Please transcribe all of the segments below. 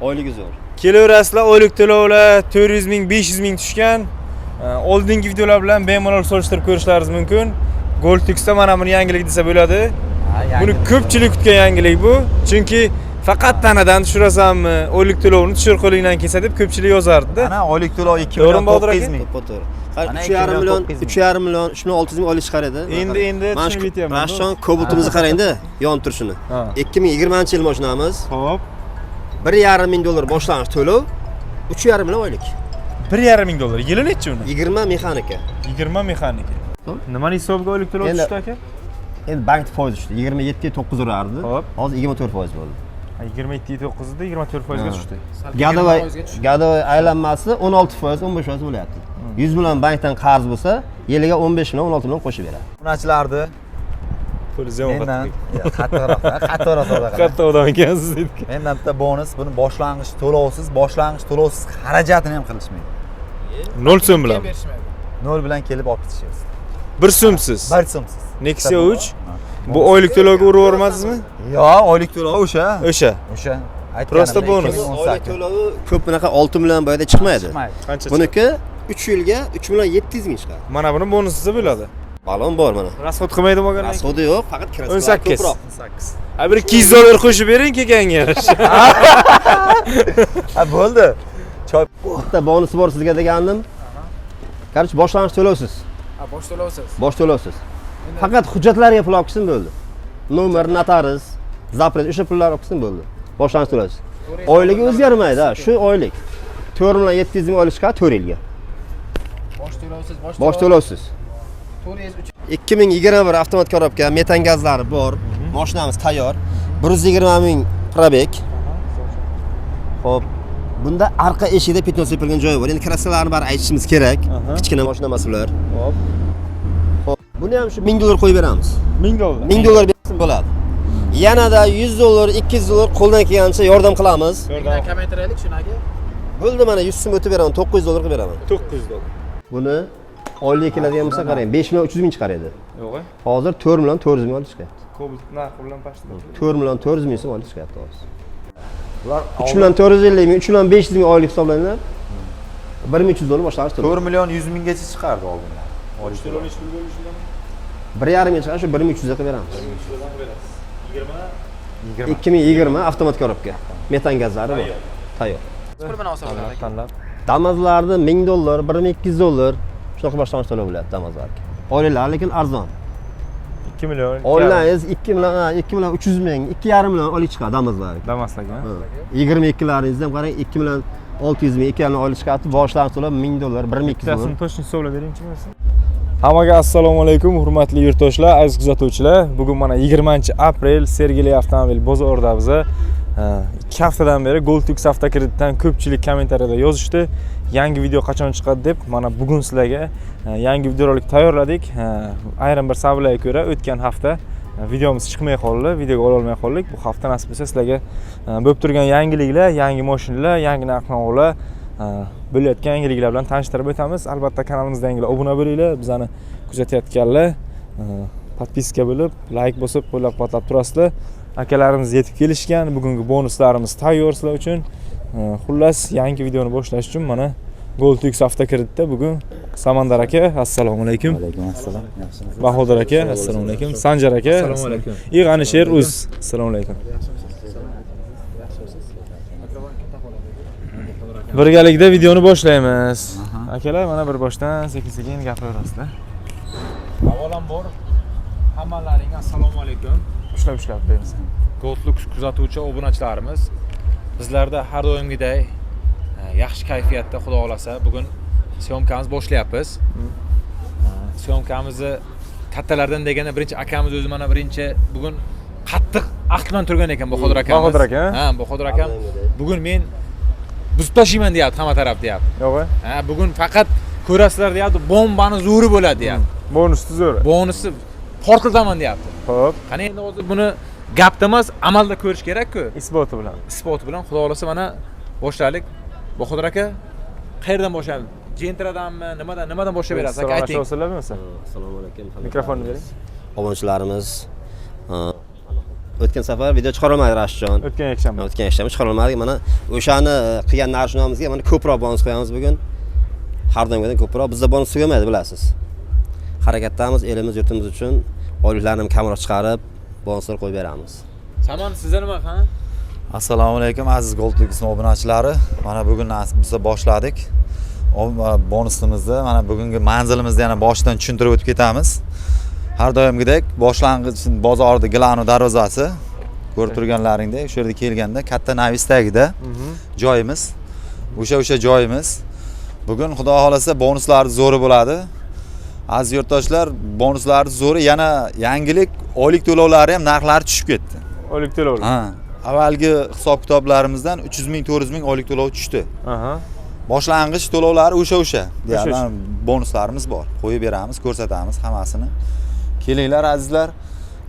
Oyligi zo'r. Kelaverasizlar, oylik to'lovlar 400 ming, 500 ming tushgan. Oldingi videolar bilan bemalol solishtirib ko'rishlaringiz mumkin. Goldluxda mana buni yangilik desa bo'ladi. Buni ko'pchilik kutgan yangilik bu. Chunki faqat tanadan tushirasanmi, oylik to'lovini tushir qo'lingdan kelsa deb ko'pchilik yozardi-da. Ana oylik to'lov 2 To'g'rimi, million Botir aka? 900 ming. To'ppa to'g'ri. Mana 3,5 million, 2 million 3,5 million, 3 million 600 ming oylik chiqar edi. Endi Mana shu tushunib yetyapman. Mana shu Cobalt'imizni qarang-da, yonib turishini. Ha. 2020-yil mashinamiz. Xo'p. 1,5 ming dollar boshlang'ich to'lov, 3,5 million oylik. 1,5 ming dollar. Yili nechi uni? 20 mexanika. 20 mexanika. Ho'p. Nimani hisobiga oylik to'lov tushdi aka? Endi bank foizi tushdi. 27,9 urardi. Hop. Hozir 24% bo'ldi. 27,9 ida 24% ga Ha. tushdi. Годовой aylanmasi 16%, 15% bo'lyapti. 100 million bankdan qarz bo'lsa, yiliga 15 million, 16 million qo'shib beradi. Obunachilarni Pulingizni ham mendan qattiqroq, qattiqroq savdo qilaman. Katta odam ekansiz dedik. Mendan bitta bonus, buni boshlang'ich to'lovsiz, boshlang'ich to'lovsiz xarajatini ham qilishmaydi. 0 so'm bilan. Nol bilan kelib olib ketishyapsiz. 1 so'msiz. 1 so'msiz. Nexia 3 bu oylik to'lovga urib yubormadingizmi? Yo'q, oylik to'lovi o'sha. O'sha. O'sha. Просто bonus. Oylik to'lovi ko'p bunaqa 6 million boyada chiqmaydi. Chiqmaydi. Qancha? Buniki 3 yilga 3 million 700 ming chiqadi. Mana buni bonus desa bo'ladi. Balon bor mana. Расход qilmaydi bo'lgandan keyin. Расход i yo'q, faqat краска lar 18. ko'proq. 18. Ha, bir 200 dollar qo'shib bering kelganga yarasha. Ha, bo'ldi. Choy Bitta bonusi bor sizga degandim. Короче, boshlang'ich to'lovsiz. Ha, bosh to'lovsiz. Bosh to'lovsiz. Faqat hujjatlarga pul olib kelsin bo'ldi. Nomer, notarius, запрет o'sha pullar olib kelsin bo'ldi. Boshlang'ich to'lovsiz. Oyligi o'zgarmaydi, ha, shu oylik. 4 million 700 ming oylik chiqadi 4 yilga. Bosh to'lovsiz, bosh Bosh to'lovsiz. 403. 2021 avtomat коробка, metan gazlari bor. Mashinamiz tayyor. 120 ming пробег. Xo'p, bunda arqa eshikda пятно sepilgan joyi bor. Endi краска larni bari aytishimiz kerak. Kichkina mashina emas ular. Hop. Xo'p, buni ham shu 1000 dollar qo'yib beramiz. 1000 dollar. 1000 dollar bersin bo'ladi. Yanada 100 dollar, 200 dollar qo'ldan kelgancha yordam qilamiz. Yordam. Kamaytiraylik shuni aka. Bo'ldi, mana 100 so'm o'tib beraman, 900 dollar qilib beraman. 900 dollar. Buni oylik keladigan bo'lsa qarang, 5 million 300 ming chiqar edi. Yo'q. Hozir 4 million 400 ming oylik chiqyapti. Cobalt narxi bilan pastda. 4 million 400 ming so'm oylik chiqyapti hozir. Bular 3 million 450 ming, 3 million 500 ming oylik hisoblanadi. 1300 dollar boshlang'ich to'lov. 4 million 100 minggacha chiqardi oldinlar. Oylik to'lov. 1,5 ming chiqadi, shu 1300 ga qilib beramiz. 20. 2020 avtomat коробка. Metan gazlari bor. Tayyor. Pul bilan olsa bo'ladi aka. Tanlab. Damazlarni 1000 dollar, 1200 dollar shunaqa boshlang'ich to'lov bo'ladi Damazlarga. Oyliklar lekin arzon. 2 million. Oyligingiz 2 million, ha, 2 million 300 ming, 2,5 million oylik chiqadi Damazlarga. Damaslarga. 22laringizni ham qarang, 2 million 600 ming, 2,5 million oylik chiqyapti. Boshlang'ich to'lov 1000 dollar, 1200 dollar. Bittasini точно hisoblab beringchi bo'lmasa. Hammaga assalomu alaykum, hurmatli yurtdoshlar, aziz kuzatuvchilar. Bugun mana 20-aprel Sergeli avtomobil bozorida biz. 2 haftadan beri Goldlux avtokreditdan ko'pchilik kommentariyada yozishdi. Yangi video qachon chiqadi deb. Mana bugun sizlarga yangi videorolik tayyorladik. Ayrim bir sabablarga ko'ra o'tgan hafta videomiz chiqmay qoldi, videoga ola olmay qoldik. Bu hafta nasib bo'lsa sizlarga bo'lib turgan yangiliklar, yangi mashinalar, yangi narx-navolar, bo'layotgan yangiliklar bilan tanishtirib o'tamiz. Albatta kanalimizda yangilar obuna bo'linglar, bizani kuzatayotganlar подписка bo'lib, layk bosib, qo'llab-quvvatlab turasizlar. Akalarimiz yetib kelishgan, bugungi bonuslarimiz tayyor sizlar uchun. Xullas, yangi videoni boshlash uchun mana Goldlux avtokreditda bugun Samandar aka, assalomu alaykum. Alaykum assalom. Yaxshimisiz? Bahodir aka, assalomu alaykum. Sanjar aka, assalomu alaykum. И G'anisher uz, assalomu alaykum. Yaxshimisiz? Mikrofon katta qoladi. Birgalikda videoni boshlaymiz. Akalar, mana bir boshdan sekin-sekin gapiraverasizlar. Avvalambor hammalaringga assalomu alaykum. Ushlab ushlab qo'yamiz. Goldlux kuzatuvchi obunachilarimiz, bizlarda har doimgiday yaxshi kayfiyatda, xudo xohlasa, bugun съёмка miz boshlayapmiz. Съёмка mizni kattalardan deganda birinchi akamiz o'zi mana birinchi bugun qattiq ahd bilan turgan ekan Bahodir akamiz. Bahodir aka? Ha, Bahodir akam bugun men buzib tashlayman deyapti, hamma taraf deyapti. Yo'q. Ha, bugun faqat ko'rasizlar deyapti, bombani zo'ri bo'ladi deyapti. Bonusni zo'ri. Bonusi portlataman deyapti. Xo'p, Qani endi hozir buni gapda emas, amalda ko'rish kerak-ku. Isboti bilan. Isboti bilan, xudo xohlasa, mana boshlaylik. Bahodir aka, qayerdan boshlaymiz? Gentradanmi, nimadan boshlab berasiz aka, ayting. Salomlashyapsizlar bo'lmasa? Assalomu alaykum. Mikrofonni bering. Obunachilarimiz, O'tgan safar video chiqarolmadik Rashidjon. O'tgan yakshanba. O'tgan yakshanba chiqarolmadik. Mana o'shani qilgan narx-navomizga mana ko'proq bonus qo'yamiz bugun. Har doimgidan ko'proq. Bizda bonus tugamaydi, bilasiz. Harakatdamiz, elimiz, yurtimiz uchun oyliklarni ham kamroq chiqarib, bonuslar qo'yib beramiz. Samon, sizda nima ha? Assalomu alaykum, aziz Gold Lux'ning obunachilari. Mana bugun nasib bo'lsa boshladik. Bonusimizni mana bugungi manzilimizni yana boshidan tushuntirib o'tib ketamiz. Har doimgidek boshlang'ich bozorni Gilano darvozasi ko'rib turganlaringdek, o'sha yerga kelganda katta навес tagida joyimiz. O'sha joyimiz. Bugun Xudo xolasa bonuslar zo'ri bo'ladi. Aziz yurtdoshlar, bonuslar zo'ri, yana yangilik, oylik to'lovlari ham narxlari tushib ketdi. Oylik to'lovlar. Ha, avvalgi hisob kitoblarimizdan 300 ming, 400 ming oylik to'lov tushdi. Boshlang'ich to'lovlari o'sha. Deyarli O'sha. Bonuslarimiz bor. Qo'yib beramiz, ko'rsatamiz hammasini. Kelinglar azizlar,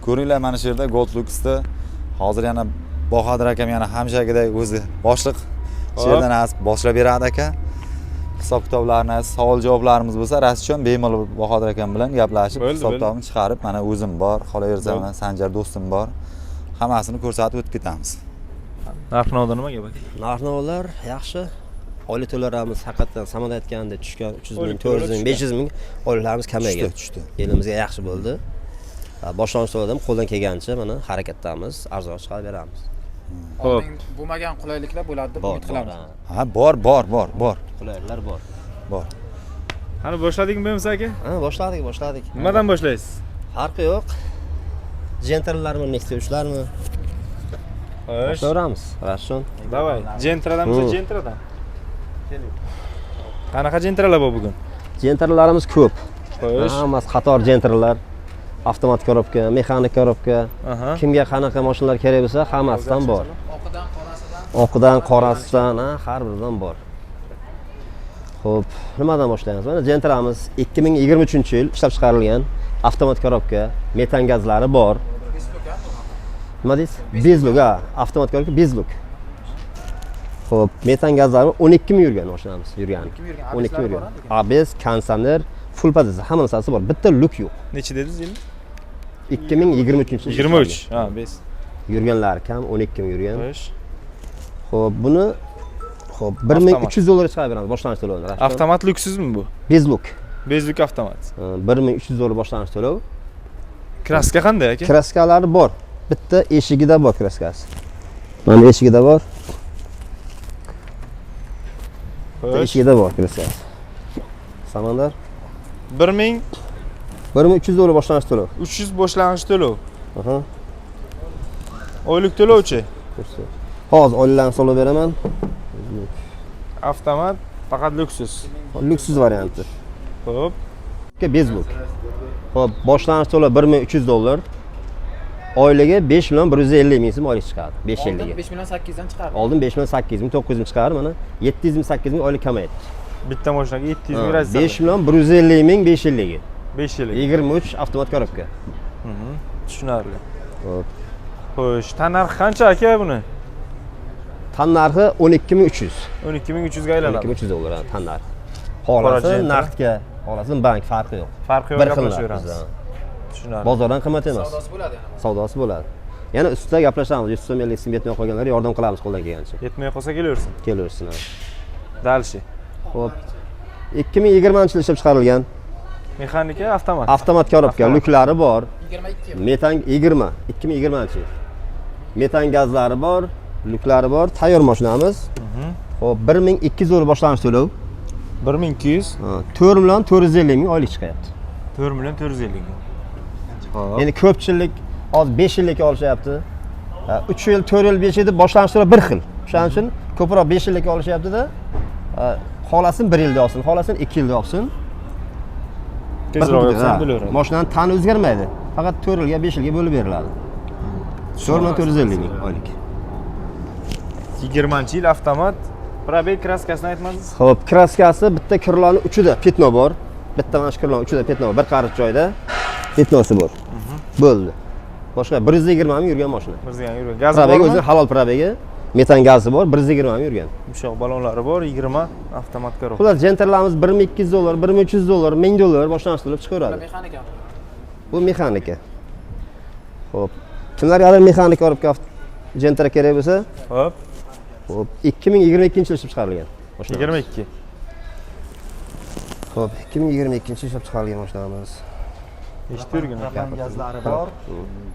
ko'ringlar mana shu yerda Gold Lux'da hozir yana Bahodir akam yana hamshagidek o'zi boshliq. Shu yerdan boshlab beradi aka. Hisob kitoblarni, savol javoblarimiz bo'lsa, Rashidjon bemalol Bahodir akam bilan gaplashib, hisob kitobini chiqarib, mana o'zim bor, qolaversa mana Sanjar do'stim bor. Hammasini ko'rsatib o'tib ketamiz. Narx-navoda nima gap aka? Narx-navolar yaxshi. Oylik to'lovlarimiz haqiqatdan Samad aytgandek tushgan 300 ming, Oylik to'lovlar 400 ming, 500 ming oyliklarimiz kamaygan. Tushdi. Elimizga yaxshi bo'ldi. Boshlang'ich to'lovda ham qo'ldan kelgancha mana harakatdamiz, arzon chiqarib beramiz. Xo'p. Oldin bo'lmagan qulayliklar bo'ladi deb Bor, umid qilamiz. bor. Ha, bor, bor, bor, bor. Qulayliklar bor. Bor. Qani boshladikmi bo'lmasa aka? Ha, boshladik. Nimadan boshlaysiz? Farqi yo'q. Gentralarmi, Nexia 3larmi? Xo'sh. Boshlayveramiz. Rashidjon. Давай. Gentradan bo'lsa Gentradan. Qanaqa Gentralar bor bugun? Gentralarimiz ko'p. Xo'sh. Hammasi qator Gentralar. Avtomat korobka, mexanik korobka. Kimga qanaqa mashinalar kerak bo'lsa, hammasidan bor. Oqidan, qorasidan. Oqidan, qorasidan, ha, har biridan bor. Xo'p, nimadan boshlaymiz? Mana Gentramiz 2023-yil ishlab chiqarilgan avtomat korobka, metan gazlari bor. Nima deysiz? Без люк, ha, avtomat korobka без люк. Xo'p, metan gazlari 12 ming yurgan mashinamiz, yurgan. 12 ming yurgan. 12 ming ABS yurgan. lari bor, ABS, konditsioner, full pozitsiya, hamma narsasi bor. Bitta luk yo'q. Necha dedingiz yil? 2023-yil. 23. Ha, 5. Yurganlari kam, 12 ming yurgan. Xo'sh. Xo'p, buni xo'p 1300 dollarga chiqarib beramiz boshlang'ich to'lovni. Rashidjon. Avtomat luksizmi bu? Без люк. Без люк avtomat. 1300 dollar boshlang'ich to'lov. Краска qanday aka? Красkalari bor. Bitta eshigida bor краскasi. Mana eshigida bor. Bitta Xo'sh. eshigida bor краскasi. Samandar 1300 1300 dollar boshlang'ich to'lov. Boshlang'ich to'lov. Aha. Oylik to'lovchi. Hozir oyliklarni solib beraman. Avtomat faqat luksiz. Luksiz varianti. Xo'p. Без люк. Xo'p, boshlang'ich to'lov 1300 dollar. Oyligi 5 million 150 ming so'm oylik chiqadi. 5 Oldin yilligiga. 5 million 800 dan chiqardi. Oldin 5 million 800 ming, 900 ming chiqardi, mana 700 ming, 800 ming oylik kamaydi. Bitta mashinaga 700 ming разница. 5 million 150 ming 5 yilligi. 5 yillik. 23 avtomat korobka. Tushunarli. Xo'p. Xo'sh, tan narxi qancha aka buni? Tan narxi 12300. 12300 ga aylanadi. 12300 dollar ha, tan narxi. Xohlasa Gentra. naqdga, xohlasa bank farqi yo'q. Farqi yo'q, Bir xil narx gaplashaveramiz. bizda. Tushunarli. Bozordan qimmat emas. Savdosi bo'ladi yana. Savdosi bo'ladi. Yana ustida gaplashamiz. 100 so'm, 50 so'm yetmay qolganlarga yordam qilamiz qo'ldan kelgancha. Yetmay qolsa kelaversin. Kelaversin. Ha. Дальше. Xo'p. 2020-yil ishlab chiqarilgan Mexanika, avtomat. avtomat korobka, Avtomat. luklari bor. 22. Metan 20, 2020-yil. Metan gazlari bor, luklari bor, tayyor mashinamiz. Xo'p, 1200 dollar boshlang'ich to'lov. 1200, Ha, 4 million 450 ming oylik chiqyapti. 4 million 450 ming. Xo'p. Endi ko'pchilik hozir 5 yillik olishyapti. 3 yil, 4 yil, 5 yil deb boshlang'ich to'lov bir xil. O'shaning uchun ko'proq 5 yillik olishyapti-da. Xohlasin 1 yilda olsin, xohlasin 2 yilda olsin. Bir xil Tezroq ketadi, yopsam ha. bo'laveradi. Mashinani tani o'zgarmaydi. Faqat 4 yilga, 5 yilga bo'lib beriladi. 4 million 450 ming oylik. 20-yil avtomat. Пробег краска sini aytmadingiz? Xo'p, краска si bitta крыло ni uchida пятно bor. Bitta mana shu крыло ni uchida пятно bor. Bir qarich joyda пятно si bor. Bo'ldi. Boshqa 120 ming yurgan mashina. Bizga yurgan. Gaz Пробег i bormi? o'zi halol пробег i. Metan gazi bor, 120 ming yurgan. Yumshoq balonlari bor, 20 avtomat korobka. Xullas, Gentrlarimiz 1200 dollar, 1300 dollar, 1000 dollar boshlang'ich qilib chiqaveradi. Mexanika. Bu mexanika. Xo'p, Kimlargadir mexanik korobka Gentra kerak bo'lsa, Hop, xo'p, 2022-yil ishlab chiqarilgan. Mashinamiz. 22. Xo'p, 2022-yil ishlab chiqarilgan mashinamiz. Eshitib yurgin aka. Propan gazlari bor.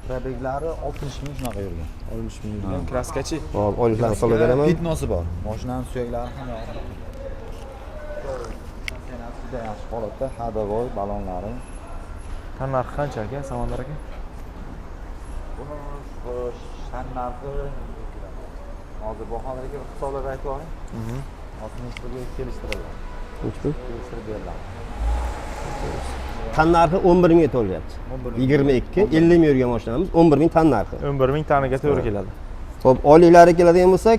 Пробег lari 60 ming shunaqa yurgan. 60 ming yurgan. Краска chi? Hop, oyliklarni hisoblab beraman. Пятно si bor. Mashinani suyaklari ham juda yaxshi holatda, ходовой balonlari. Tan narxi qancha aka, Samandar aka? Buni, xo'sh, tan narxi hozir Bahodir aka bir hisoblab aytib oling. Hozir nechi pulga kelishtiriladi. Nechi pul? Kelishtirib beriladi. Tan narxi 11 mingga to'layapti. 22, 50 ming yurgan mashinamiz 11 ming tan narxi. 11 ming taniga to'g'ri keladi. Xo'p, oyliklari keladigan bo'lsak,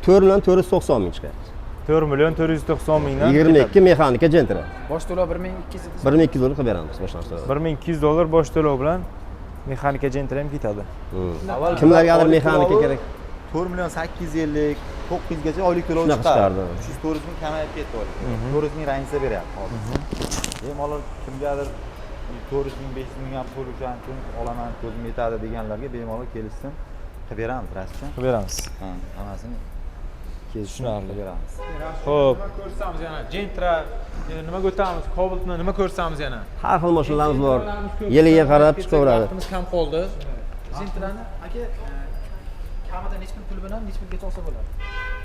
4 million 490 ming chiqyapti. 4 million 490 mingdan 22 mexanika Gentra. Bosh to'lov 1200 dedingiz. 1200 dollar qilib beramiz boshlang'ich to'lov. 1200 dollar bosh to'lov bilan mexanika Gentra ham ketadi. Kimlargadir Oylik mexanika to'lovi kerak. 4 million 850, 900 gacha oylik to'lov Shunaqa chiqardi. chiqardi. 300 400 ming kamayib ketdi oylik. 400 ming разница beryapti hozir. Bemalol kimgadir 400 ming, 500 ming ham pul o'shaning uchun olaman, ko'zim yetadi deganlarga bemalol kelishsin, qilib beramiz rostchi. Qilib beramiz. Ha, hammasini kelishsin, Tushunarli. qilib beramiz. Xo'p, Nima ko'rsamiz yana? Gentra, yana nimaga o'tamiz? Cobaltni nima ko'rsamiz yana? Har xil mashinalarimiz bor. Yiliga qarab chiqaveradi. Vaqtimiz kam qoldi. Gentrani aka, kamida necha pul bilan necha pulgacha olsa bo'ladi?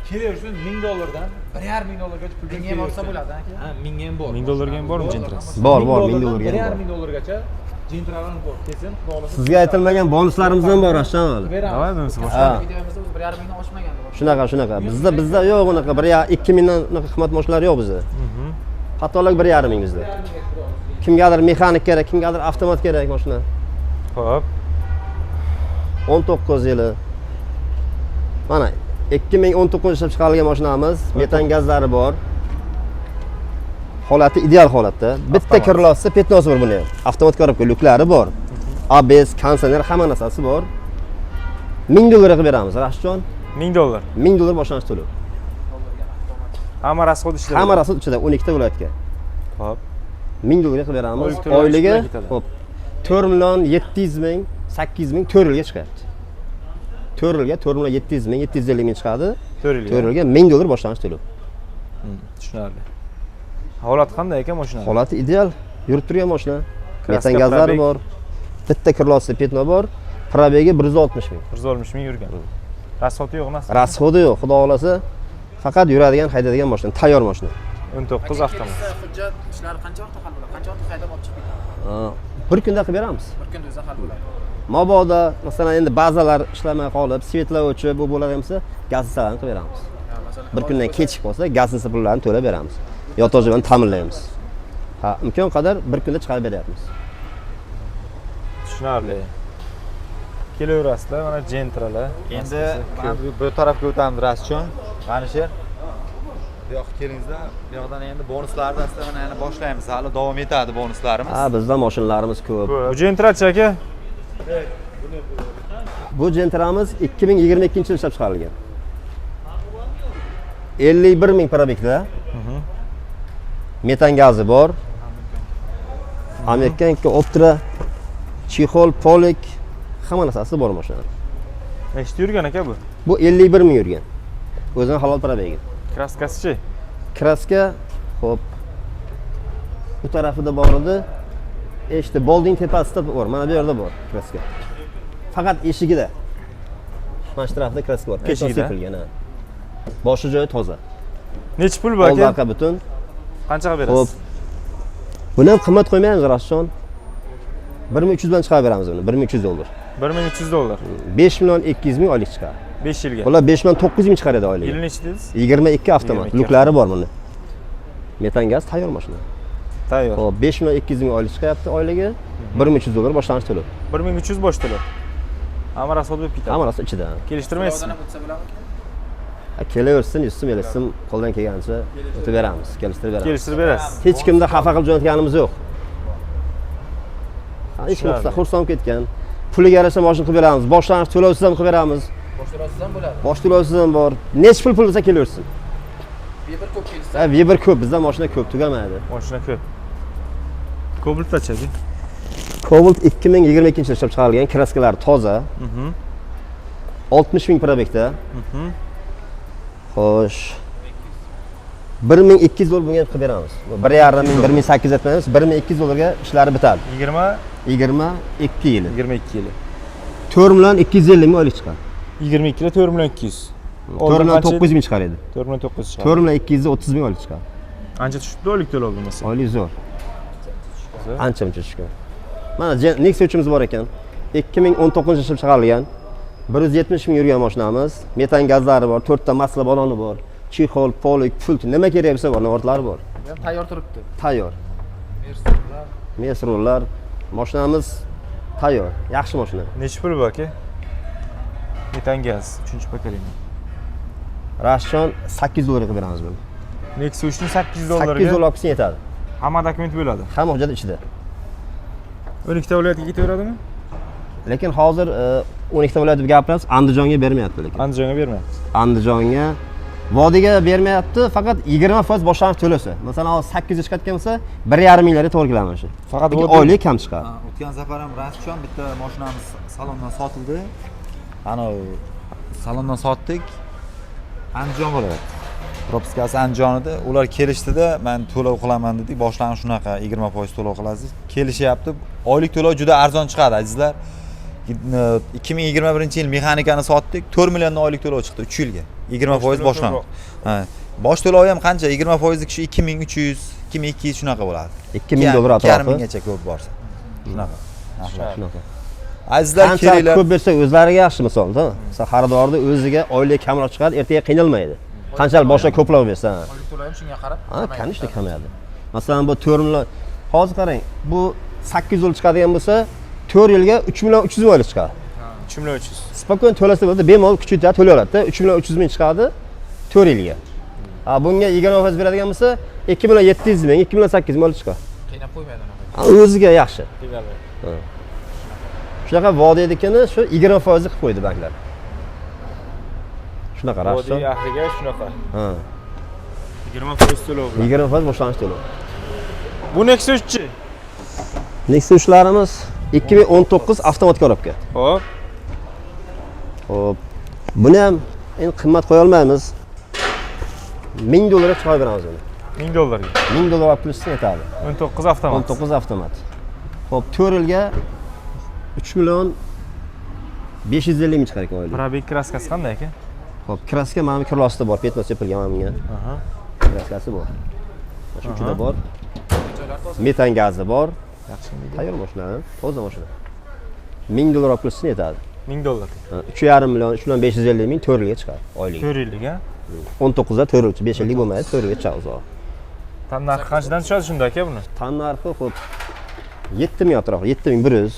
Kelaversin 1000 dollardan 1,5 ming dollargacha pulga Mingga ham olsa bo'ladi aka. Ha, mingga ham bor. 1000 dollarga ham bormi Gentrasi? Bor, bor, 1000 dollarga ham 1,5 bor. ming dollargacha Gentralarimiz bor. Kelsin, xudo xohlasa. Sizga aytilmagan bonuslarimiz ham bor, Rashdan hali. Beramiz. Давай bo'lmasa boshla. Ha. Videomizda o'zi 1,5 mingdan oshmagan. Shunaqa, shunaqa. Bizda yo'q unaqa 1 ya 2 mingdan unaqa qimmat mashinalar yo'q bizda. Hattolar 1,5 ming bizda. Kimgadir mexanik kerak, kimgadir avtomat kerak mashina. Xo'p, 19 yili. Mana 2019 ishlab chiqarilgan mashinamiz, metan gazlari bor. Holati ideal holatda. Bitta Avtomat. крыло si, пятно si bor buni ham. Avtomat korobka, lyuklari bor. ABS, konditsioner, hamma narsasi bor. 1000 dollarga qilib beramiz, Rashidjon. 1000 dollar. 1000 dollar boshlang'ich to'lov. Hamma расход ishlaydi. Hamma расход ichida 12 ta viloyatga. Xo'p. 1000 dollarga qilib beramiz. Oylik to'lov Oyligi bilan ketadi. xo'p 4 million 700 ming, 800 ming 4 yilga chiqyapti. 4 yilga 4 million 700 ming, 750 ming chiqadi. 4 yilga. 4 yilga 1000 dollar boshlang'ich to'lov. Tushunarli. Holati qanday aka mashina? Holati ideal, yurib turgan mashina. Краска, Metan gazlari пробег? bor. Bitta крыло si пятно bor. Пробег i 160 ming. 160 ming yurgan. Расход i yo'q emas. Расход i yo'q, xudo xohlasa. Faqat yuradigan, haydaydigan mashina, tayyor mashina. 19 avtomat. Kelishsa hujjat ishlari qancha vaqtda hal bo'ladi? Qancha vaqtda haydab olib chiqib ketadi? Ha, bir kunda qilib beramiz. Bir kunda o'zi hal bo'ladi. Mabodo, masalan, endi bazalar ishlamay qolib, свет lar o'chib, bu bo'ladigan bo'lsa, гостиница larni qilib beramiz. Ha, masalan, Bir kundan kechikib qolsa, гостиница pullarini to'lab beramiz. Yotoq bilan ta'minlaymiz. Ha, imkon qadar bir kunda chiqarib beryapmiz. Tushunarli. Kelaverasizlar, mana Gentralar. Endi mana bu tarafga o'tamiz Rashidjon. Alisher. Bu yoqqa kelingizlar. Bu yoqdan endi bonuslarni aslida mana yana boshlaymiz. Hali davom etadi bonuslarimiz. Ha, bizda mashinalarimiz ko'p. Bu Gentrachi aka? Bu Gentramiz 2022-yil ishlab chiqarilgan. 51 ming пробег da. Metan gazi bor. Американка Optra, чехол, полик, hamma narsasi bor mashinada. Nechta yurgan aka bu? Bu 51 ming yurgan. O'zini halol пробег i. Краска sichi? Краска, xo'p. Bu tarafida bor edi. Eshikda болдинг tepasida bor. Mana bu yerda bor краска. Faqat eshigida. Mana shu tarafida краска bor. Пятно Eshigida? sepilgan, ha. Boshi joyi toza. Nechi pul bu Oldi aka? orqa butun. Qanchaga Xo'p. berasiz? Buni ham qimmat qo'ymaymiz, Rashidjon. 1300 bilan chiqarib beramiz buni. 1300 dollar. 1300 dollar. 5 million 200 ming oylik chiqadi. 5 yilga. Bular 5 million 900 ming chiqaradi oyligi. Yili nechi dedingiz? 22 avtomat. 22. Lyuklari bor buni. Metan gaz tayyor mashina. Tayyor. Xo'p, 5 million 200 ming oylik chiqyapti oyligi. 1300 dollar boshlang'ich to'lov. 1300 bosh to'lov. Hamma расход bo'lib ketadi. Hamma narsa ichida. Kelishtirmaysizmi? To'lovdan ham o'tsa bo'ladimi? Ha, kelaversin, 100 so'm, 50 so'm qo'ldan kelgancha o'tib beramiz, kelishtirib beramiz. Kelishtirib berasiz. Hech kimda xafa qilib jo'natganimiz yo'q. Ha, hech kim Tushunarli. xursand ketgan. Puliga yarasha mashina qilib beramiz. Boshlang'ich to'lovsiz ham qilib beramiz. Bosh to'lovsiz ham bo'ladi. Bosh to'lovsiz ham bor. Nechi pul bo'lsa kelaversin. Выбор ko'p kelsa. Ha, выбор ko'p, bizda mashina ko'p, tugamaydi. Mashina ko'p. Cobaltdachi aka? Cobalt 2022 yilda ishlab chiqarilgan, краска lari toza. 60 ming пробег da. Xo'sh. 1200 dollar bunga qilib beramiz. 1,5 ming, 1800 aytmaymiz, 1200 dollarga ishlari bitadi. 20 22 yili. 22 yili. 4 million 250 ming oylik chiqadi. 22 da 4 million 200. 4 million 900 ming chiqar edi. 4 million 900 chiqadi. 4 million 230 ming oylik chiqadi. Ancha tushibdi oylik to'lov bo'lmasa. Oylik zo'r. Ancha muncha tushgan. Mana Nexia 3imiz bor ekan. 2019 ishlab chiqarilgan. 170 ming yurgan mashinamiz. Metan gazlari bor, 4 ta масло baloni bor. Чехол, полик, pult, nima kerak bo'lsa bor, наворот lari bor. Bu ham tayyor turibdi. Tayyor. Mercedeslar. Mes rullar, mashinamiz tayyor. Yaxshi mashina. Nechi pul bu aka? Metan gaz 3-поколение. Rashon 800 dollarga qilib beramiz buni. Nexia 3 ni 800 dollarga. 800 dollar olib kelsa yetadi. Hamma dokument bo'ladi. Hamma hujjat ichida. 12 ta viloyatga ketaveradimi? Lekin hozir 12 ta viloyat deb gapiramiz, Andijonga bermayapti lekin. Andijonga bermayapti. Andijonga, Vodiyga bermayapti, faqat 20% boshlang'ich to'lasa. Masalan, hozir 800 chiqayotgan bo'lsa, 1,5 minglarga to'g'ri keladi mana shu. Faqat Lekin Vodiy- oylik kam chiqadi. Ha, o'tgan safar ham Rashidjon bitta mashinamiz salondan sotildi. Anavi salondan sotdik. Andijon viloyati. Прописка si Andijon edi. Ular kelishdida, men to'lov qilaman dedik. Boshlang'ich shunaqa 20% to'lov qilasiz. Kelishyapti. Oylik to'lov juda arzon chiqadi, azizlar. 2021 yil mexanikani sotdik. 4 milliondan oylik to'lov chiqdi 3 yilga. 20% boshlang'ich. Ha. Bosh to'lovi ham qancha? 20% kishi 2300, 2200 shunaqa bo'ladi. 2000 dollar 2,5 atrofi. minggacha ko'p borsa. Shunaqa. Narxlar. Shunaqa. Azizlar, Qancha kelinglar. ko'p bersa o'zlariga yaxshi misolda. Masalan, xaridorni o'ziga oylik kamroq chiqadi, ertaga qiynalmaydi. Qanchalik boshqa ko'proq bersa. Ha. Oylik to'lov ham shunga qarab. Ha, конечно, kamayadi. Masalan, bu 4 million, hozir qarang, bu 800 dollar chiqadigan bo'lsa, 4 yilga 3 million 300 ming oylik chiqadi. 3 million 300. Спокойно to'lasa bo'ladi, bemalol kuchaytirib to'lay oladida, 3 million 300 ming chiqadi 4 yilga. Ha, bunga 20% beradigan bo'lsa, 2 million 700 ming, 2 million 800 ming oylik chiqadi. Qiynab qo'ymaydi unaqa. Ha, o'ziga yaxshi. Shunaqa vodiynikini shu 20% qilib qo'ydi banklar. Shunaqa Vodiy Rashidjon. ahliga shunaqa. Ha. 20% to'lov bilan. 20% boshlang'ich to'lov. Bu Nexia 3-chi. Nexia 3larimiz 2019 avtomat коробка. Xo'p. Xo'p. Buni ham endi qimmat qo'ya olmaymiz. 1000 dollarga chiqarib beramiz buni. 1000 dollarga. 1000 dollar olib kelishsa yetadi. 19 avtomat. 19 avtomat. Xo'p, 4 yilga 3 million 550 ming chiqar ekan oylik. Пробег, краска si qanday aka? Xo'p, краска mana bu крыло sida bor, пятно sepilgan mana bunga. Краска si bor. Mana shu uchida bor. Metan gazi bor. Yaxshi. Tayyor mashina, toza mashina. 1000 dollar olib kelishsa yetadi. 1000 dollar. 3,5 million, 3 million 550 ming 4 yilga chiqadi oylik. 4 yillik, ha? 19 da 4 yil, 5 yillik bo'lmaydi, 4 yilga chiqadi uzog'i. Tan narxi qanchadan tushadi shunda aka buni? Tan narxi xo'p 7 ming atrofi, 7100,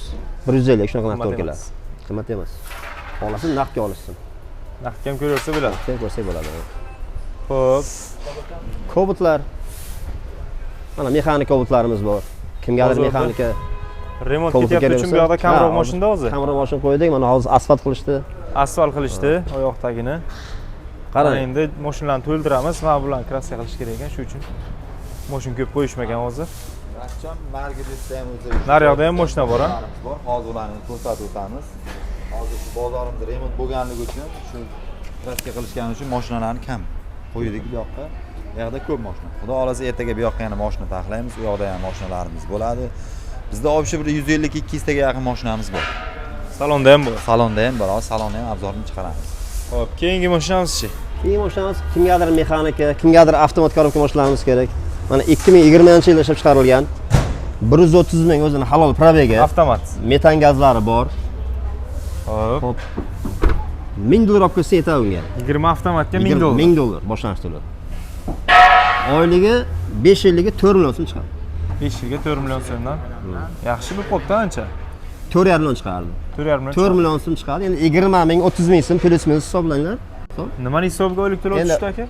150 shunaqa narx Qimmat to'g'ri keladi. emas. Qimmat emas. Xohlasin naqdga olishsin. Naqdga ham ko'raversa bo'ladi. Keyin ko'rsak bo'ladi. Xo'p. Kobaltlar. Mana mexanik Kobaltlarimiz bor. Kimgadir Bozorda mexanika Remont Kobalt ketyapti kerak uchun bu bo'lsa. yoqda kamroq Ha, mashinada hozir. Kamroq mashina qo'ydik, mana hozir asfalt qilishdi. Asfalt qilishdi oyoq tagini. Mana Qarang, endi mashinalarni to'ldiramiz. Mana bularni краска qilish kerak ekan, shu uchun. Mashina ko'p qo'yishmagan hozir. Rashidjon Margedesda ham o'zi Naryoqda ham mashina bor, ha? Bor. Hozir ularni ko'rsatib o'tamiz. Hozir shu bozorimiz remont bo'lganligi uchun, shu краска qilishgani uchun mashinalarni kam qo'ydik bu yoqqa. Bu yoqda ko'p mashina. Xudo xohlasa ertaga bu yoqqa yana mashina taxlaymiz. U yoqda ham mashinalarimiz bo'ladi. Bizda общий bir 150-200 taga yaqin mashinamiz bor. Salonda ham bor. Salonda ham bor, hozir salonni ham обзор ini chiqaramiz. Xo'p, keyingi mashinamizchi? Keyin mashinamiz kimgadir mexanika, kimgadir avtomat коробка mashinalarimiz kerak. Mana 2020-yilda ishlab chiqarilgan. 130 ming o'zini halol пробег i. Avtomat. Metan gazlari bor. Xo'p. Xo'p. 1000 dollar olib kelsa yetadi unga. 20 avtomatga 1000 dollar. 1000 dollar boshlang'ich to'lov. Oyligi 5 yilligi 4 million so'm chiqadi. 5 yilga 4 million so'mdan. Yaxshi bo'lib qolibdi ancha. 4,5 million chiqardi. 4,5 million. 4 million so'm chiqadi. Endi 20 ming, 30 ming so'm плюс минус hisoblanglar. Hisob. Nimani hisobiga oylik to'lov Endi- tushdi aka?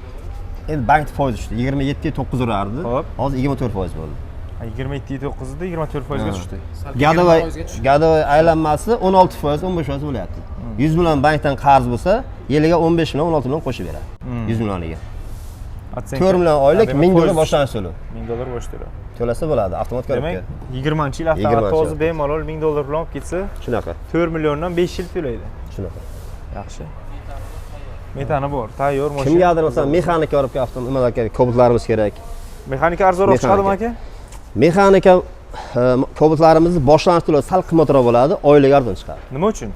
Endi bank foizi tushdi. 27,9 urardi. Xo'p. Hozir 24% bo'ldi. 27,9 ida 24% ga tushdi. Годовой 20% ga tushdi. Годовой aylanmasi 16%, 15% bo'lyapti. 100 million bankdan qarz bo'lsa, yiliga 15 million, 16 million qo'shib beradi. 100 millioniga. Оценка. 4 million oylik, Demak, 1000 dollar foiz. boshlang'ich to'lov. 1000 dollar bosh to'lov. To'lasa bo'ladi, avtomat Demak, korobka. 20-yil avtomat 20-yil. toza bemalol 1000 dollar bilan olib ketsa, Shunaqa, 4 milliondan 5 yil to'laydi. shunaqa. Yaxshi. Metani bor, tayyor mashina. Kimgadir masalan mexanika korobka avtomat nimalar kerak, Cobaltlarimiz kerak. Mexanika arzonroq chiqadimi aka? Mexanika Cobaltlarimizni boshlang'ich to'lovi sal qimmatroq bo'ladi, oylik arzon chiqadi. Nima uchun?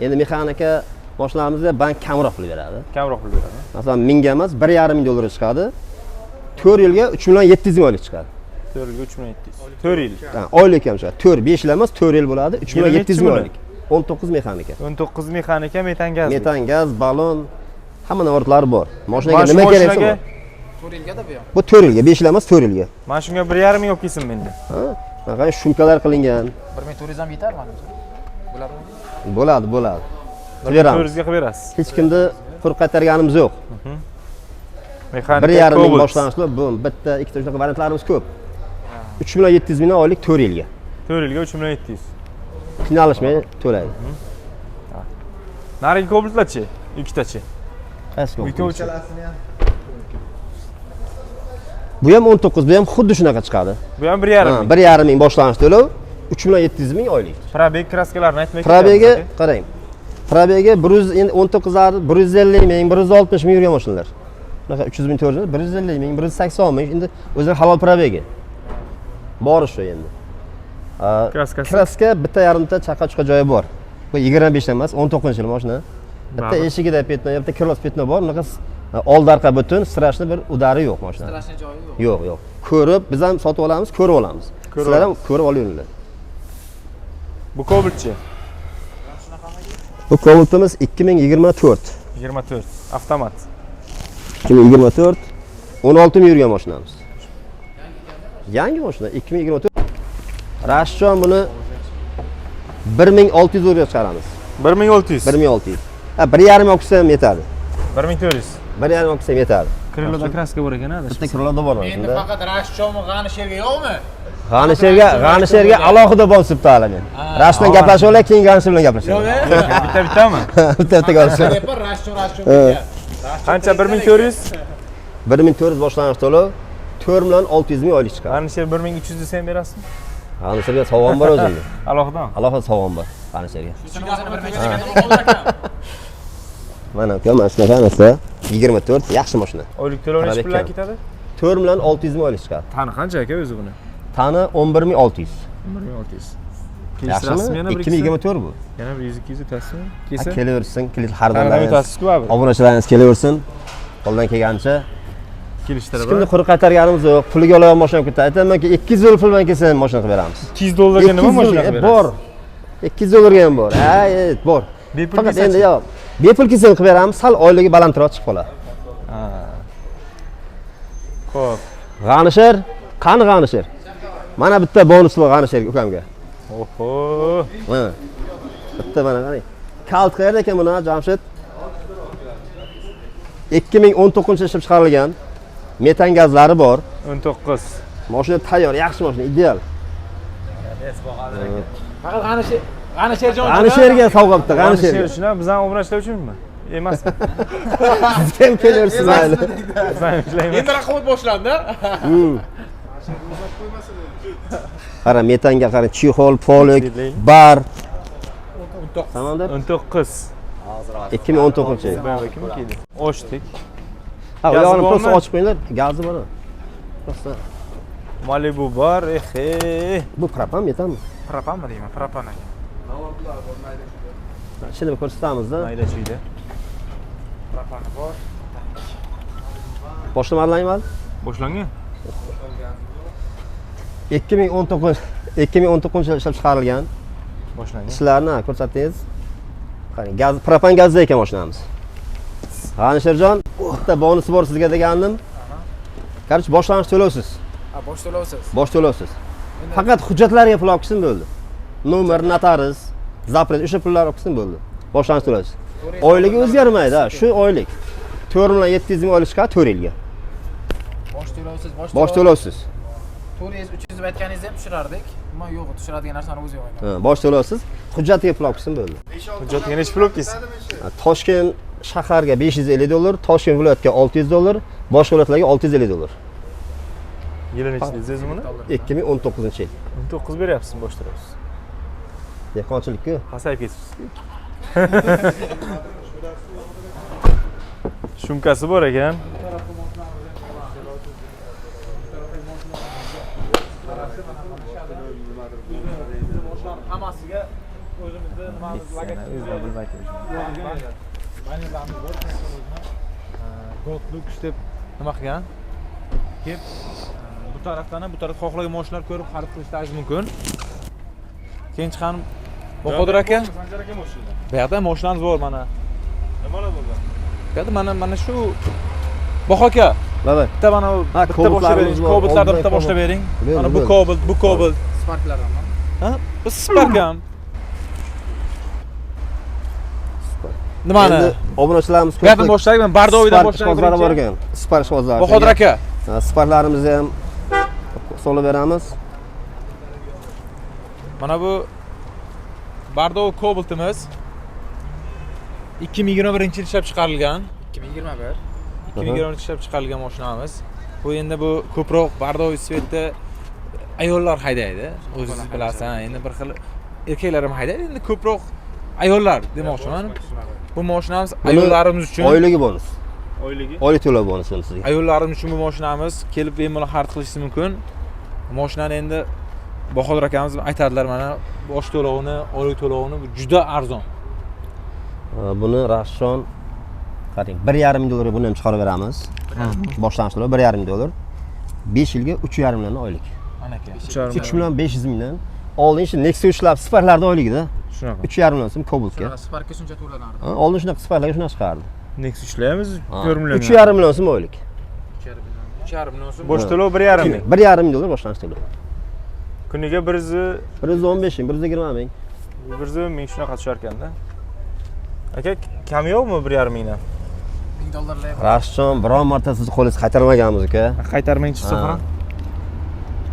Endi mexanika mashinalarimizga bank kamroq pul beradi. Kamroq pul beradi. Masalan, 1000 ga emas, 1,5 ming dollarga chiqadi. 4 yilga 3 million 700 ming oylik chiqadi. 4 yilga 3 million 700. 4 yil. Ha, oylik ham chiqadi. 4-5 yil emas, 4 yil bo'ladi. 3 million Yili 700 ming nechi oylik. 19 mexanika. 19 mexanika, metan gaz. Metan, gaz, balon, hamma navortlari bor. Mashinaga Mana shu nima kerak mashinaga, bor. 4 yilga-da bu ham. Bu 4 yilga, 5 yil emas, 4 yilga. mana shunga 1,5 ming olib kelsin menda. Ha, mana shumkalar qilingan. 1400 ham yetar manimcha. Bo'ladimi? Bo'ladi, bo'ladi. Qilib beramiz. 400 ga qilib berasiz. Hech kimni quruq qaytarganimiz yo'q. Mexanika 1,5 ming Cobalt. boshlang'ichlar, bu bitta, ikkita shunaqa variantlarimiz ko'p. 3 million 700 mingdan oylik 4 yilga. 4 yilga 3 million 700. Qiynalishmay to'laydi. Narigi Cobaltlarchi? Ikkitachi. Qaysi Bu ikkovi Bu ham 19, bu ham xuddi shunaqa chiqadi. Bu ham 1,5 Ha, ming. 1,5 ming boshlang'ich to'lov, 3 million 700 ming oylik. Probeg kraskalarini aytmay Probegi ketyapmiz aka. qarang. Probegi 100 endi 19 lar 150 ming, 160 ming yurgan mashinalar. Bunaqa 300 ming, 400 ming, 150 ming, 180 ming endi o'zini halol probegi. Bor shu endi. Kraskasi? Kraska bitta yarimta chaqa-chuqa joyi bor. Bu 25 emas, 19 yil mashina. Bitta Baribir. eshigida petno, bitta kirlos petno bor. Unaqa oldi arqa butun, strashni bir udari yo'q mashinada. Strashni joyi yo'q. Yo'q, yo'q. Ko'rib, biz ham sotib olamiz, ko'rib olamiz. Ko'rib Sizlar ham ko'rib olaveringlar. Bu Cobaltchi. Bu Cobalt'imiz 2024. 24 avtomat. 2024 16 ming yurgan mashinamiz. Yangi mashina 2024. Rashjon buni 1600 dollarga chiqaramiz. 1600. 1600. Ha, 1,5 olib kelsa ham yetadi. 1400. 1,5 olib kelsa ham yetadi. Kriloda kraska bor ekan, Bitta kriloda bor mana Endi shunda. faqat Rashchonmi G'anisherga yo'qmi? G'anisherga, G'anisherga alohida bonusibdi hali men. Rash bilan gaplashib olay, keyin G'anisher bilan gaplashamiz. Bitta bittami? Bitta bitta gaplashamiz. Deyapman Rashchon Rashchon deyapti. Qancha 1400? 1400 boshlang'ich to'lov, 4 million 600 ming oylik chiqadi. G'anisher 1300 desa ham berasizmi? G'anisherga sovg'am bor o'zimda. Alohidami? Alohida sovg'am bor G'anisherga. Shuni o'zini bir ming Mana uka, mana shunaqa narsa. 24 yaxshi mashina. Oylik to'lov necha Probeg puldan kam. ketadi? 4 million 600 ming oylik chiqadi. Tani qancha aka o'zi buni? Tani 11600. 1600. Yaxshimi? Yana bir 2024 bu. Yana bir 100 200 o'tasizmi? Ha, Kelsa. kelaversin, kelib Tanidan xaridorlaringiz, o'tasizku baribir. obunachilaringiz kelaversin. Qo'ldan kelgancha. Kelishtirib. Hech kimni quruq qaytarganimiz yo'q. Puliga olgan mashina olib ketadi. Aytamanki, 200 dollar pul bilan kelsa ham mashina qilib beramiz. 200 dollarga nima 200 mashina dollarga- qilib berasiz? Bor. 200 dollarga ham bor. Ha, bor. Bepul Faqat kelsa-chi? endi yo'q. Bepul kelsa ham qilib beramiz, sal oyligi balandroq chiqib qoladi. Xo'p. G'anisher, qani G'anisher? Mana bitta bonus bor G'anisherga ukamga. Oho. Mana. Bitta mana qarang. Kalt qayerda ekan buni, Jamshid? 2019 ishlab chiqarilgan. Metan gazlari bor. 19. Mashina tayyor, yaxshi mashina, ideal. Faqat G'anisher G'anisherjon G'anisherga sovg'a bitta, G'anisher G'anisherga. uchun ham bizning obunachilar uchunmi? Emasmi? Sizga ham kelaversin mayli. Biz ham ishlaymiz. Endi raqobat boshlandi. Qara, metanga qara, chexol, polik, Svetlik. bar. Tamamdir? 19. 2019 yil. BMW kim keldi? Ochdik. Ha, u Gazi yog'ini bormi? prosta ochib qo'yinglar. Gazi bor. Prosta. Malibu bor, ehe. Bu propan metanmi? Propanmi deyman, propan aka. Ichini bir ko'rsatamiz-da. Mayda chuyda. Propani bor. Boshlamadinglarmi hali? Boshlangan? 2019 yil ishlab chiqarilgan. Boshlangan. Ishlarni ko'rsatdingiz. Qarang, gaz propan gazda ekan mashinamiz. G'anisherjon, bitta bonusi bor sizga degandim. Короче, boshlang'ich to'lovsiz. Ha, bosh to'lovsiz. Bosh to'lovsiz. Faqat hujjatlarga pul olib kelsin bo'ldi. Nomer, notarius, zapret o'sha pullar olib kelsin bo'ldi. Boshlang'ich to'lovsiz. Oyligi o'zgarmaydi, ha, shu oylik. 4 million 700 ming oylik chiqadi 4 yilga. Bosh to'lovsiz, bosh Bosh to'lovsiz. 400, 300 deb aytganingizda ham tushirardik. Ammo yo'q, tushiradigan narsani o'zi yo'q ekan. Ha, bosh to'lovsiz. Hujjatiga pul olib kelsin bo'ldi. Hujjatga necha pul olib kelsin? Ha, Toshkent Shaharga $550, Toshkent viloyatiga $600, boshqa viloyatlarga $650. Yili nechi dedingiz buni? 2019-yil. 19 beryapsiz bosh to'lovsiz. Dehqonchilik-ku. Pasayib ketibsiz. Shumkasi bor ekan. Hammasiga o'zimizni nimamiz O'zim bilmayman. Banerlarimiz bor. Gold Lux deb nima qilgan? Kelib bu tarafdan ham bu taraf xohlagan mashinalar ko'rib xarid qilishlaringiz mumkin. Keyin chiqan Bahodir aka, Sanjar aka mashina. bu yoqda mashinamiz bor mana. Nimalar bo'lgan? Bu yoqda mana shu Baho aka, Baba. bitta mana bu Ha, bitta boshlab bering. Kobaltlarimiz bor, Kobaltlardan oldin bitta boshlab bering. Bo'ldi, Mana bu bo'ldi. Cobalt, bu Cobalt. Sparklar ham. Ha? Bu Spark ham. Nimani? Endi obunachilarimiz Bu yoqdan boshlaylik, men Bardovidan Spark boshlaylik. ishqibozlari bor ekan. Spark ishqibozlari. Bahodir aka, Ha, Sparklarimizni ham solib beramiz. mana bu Bardov Cobalt'imiz 2021-yil ishlab chiqarilgan. 2021. 2021 ishlab chiqarilgan mashinamiz. Bu endi bu ko'proq Bardov svetda ayollar haydaydi. O'zingiz bilasiz, ha, endi bir xil erkaklar ham haydaydi, endi ko'proq ayollar demoqchiman. Bu mashinamiz Buni ayollarimiz uchun. Oyligi bonus. Oyligi? Oylik to'lov bonus buni sizga. Ayollarimiz uchun bu mashinamiz kelib bemalol xarid qilishingiz mumkin. Mashinani endi Bahodir akamiz aytadilar mana bosh to'lovini, oylik to'lovini bu juda arzon. Buni Rashon qarang, 1.5 ming dollarga buni ham chiqarib beramiz. Boshlang'ich to'lov 1.5 ming dollar. 5 yilga 3.5 million oylik. Ana aka. 3 million 500 mingdan. Oldin shu Nexia 3lab Sparklarda oyligida Shunaqa. 3.5 million so'm Cobaltga. Shunaqa Sparkka shuncha to'lanardi. Ha, oldin shunaqa Sparklarga shunaqa chiqardi. Nexus 3laymiz 4 million. 3.5 million so'm oylik. 3.5 million so'm. Bosh to'lov 1.5 ming. 1.5 ming dollar boshlang'ich to'lov. Kuniga 115 ming, 120 ming. 110 ming shunaqa tushar ekanda. Aka, kami yo'qmi 1.5 mingdan? 1000 dollarlar. Rashon biron marta sizni qo'lingiz qaytarmaganmiz aka. Qaytarmang chiqsa Ha. ham.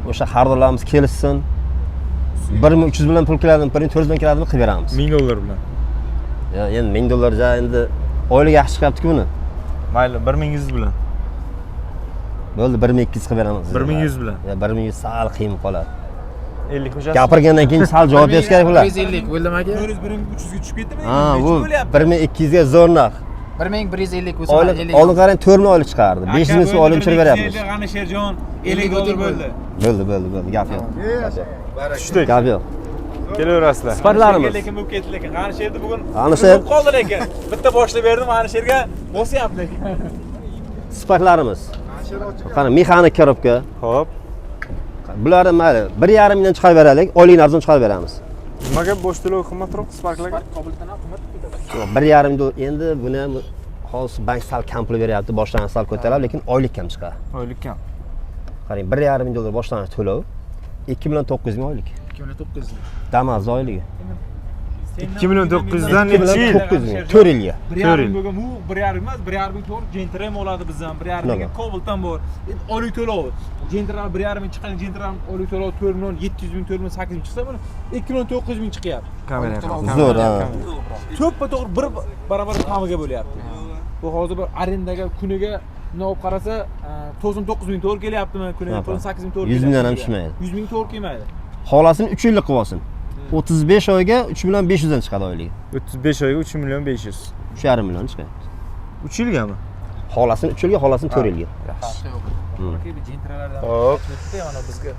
O'sha xaridorlarimiz kelishsin. 1300 bilan pul keladimi, 1400 bilan keladimi qilib beramiz. 1000 dollar bilan. Ya, endi 1000 dollar ja endi oylik yaxshi chiqyapti-ku buni. Mayli, 1100 bilan. Bo'ldi, 1200 qilib beramiz. 1100 bilan. Ya 1100 sal qiyin qoladi. 50 qo'shasiz. Gapirgandan keyin sal javob berish kerak bular. 150 bo'ldimi aka? 400 1300 ga tushib ketdimi? Ha, bu 1200 ga zo'r narx. 1150 bo'lsa, Oylik 50. oldin qarang 4 million oylik chiqardi. 500 ming so'm oylik tushirib beryapmiz. Qani Sherjon 50 dollar bo'ldi. Bo'ldi, bo'ldi, bo'ldi. Gap yo'q. Tushdik. Gap yo'q. Kelaverasizlar. Sparklarimiz. Lekin bu ketdi lekin. Qani Sherni bugun Qani Sher. qoldi lekin. Bitta boshlab berdim Qani Sherga bosyapti lekin. Sparklarimiz. Qani mexanik korobka. Xo'p. Bularni mayli 1.5 mingdan chiqarib beraylik, oylikni arzon chiqarib beramiz. Nimaga bosh to'lov qimmatroq Sparklarga? Spark Cobaltdan ham qimmat ketadi. Yo'q, 1.5 ming dollar. Endi buni ham hozir bank sal kam pul beryapti, boshlang'ich sal ko'tariladi, lekin oylik kam chiqadi. Oylik kam. Qarang, 1.5 ming dollar boshlang'ich to'lov, 2 million 900 ming oylik. 2 million 900 ming. Damas oyligi. 2 million 900 dan 2 million nechi yil? 900 ming, 4 yilga. 1.5 ming bo'lgan, bu 1.5 emas, 1.5 ming to'g'ri, Gentra ham oladi bizdan, 1.5 mingga Shunaqa. Cobalt ham bor. Endi oylik to'lovi. Gentra 1.5 ming chiqqan, Gentra oylik to'lovi 4 million 700 ming, 4 million 800 ming chiqsa, buni 2 million 900 ming chiqyapti. Kamera. Zo'r, ha. To'ppa to'g'ri bir barobar kamiga bo'lyapti. Bu hozir bir arendaga kuniga bunday olib qarasa, 99 ming to'g'ri kelyaptimi? Kuniga 98 ming to'g'ri 100 mingdan ham kelyapti. tushmaydi. 100 ming to'g'ri kelmaydi. Xolasini 3 yillik qilib olsin. 35 oyga 3 million 500 dan chiqadi oyligi. 35 oyga 3 million 500. 3.5 million chiqadi. 3 yilgami? Xolasini 3 yilga, xolasini 4 yilga. Gentralardan Xo'p. mana bizga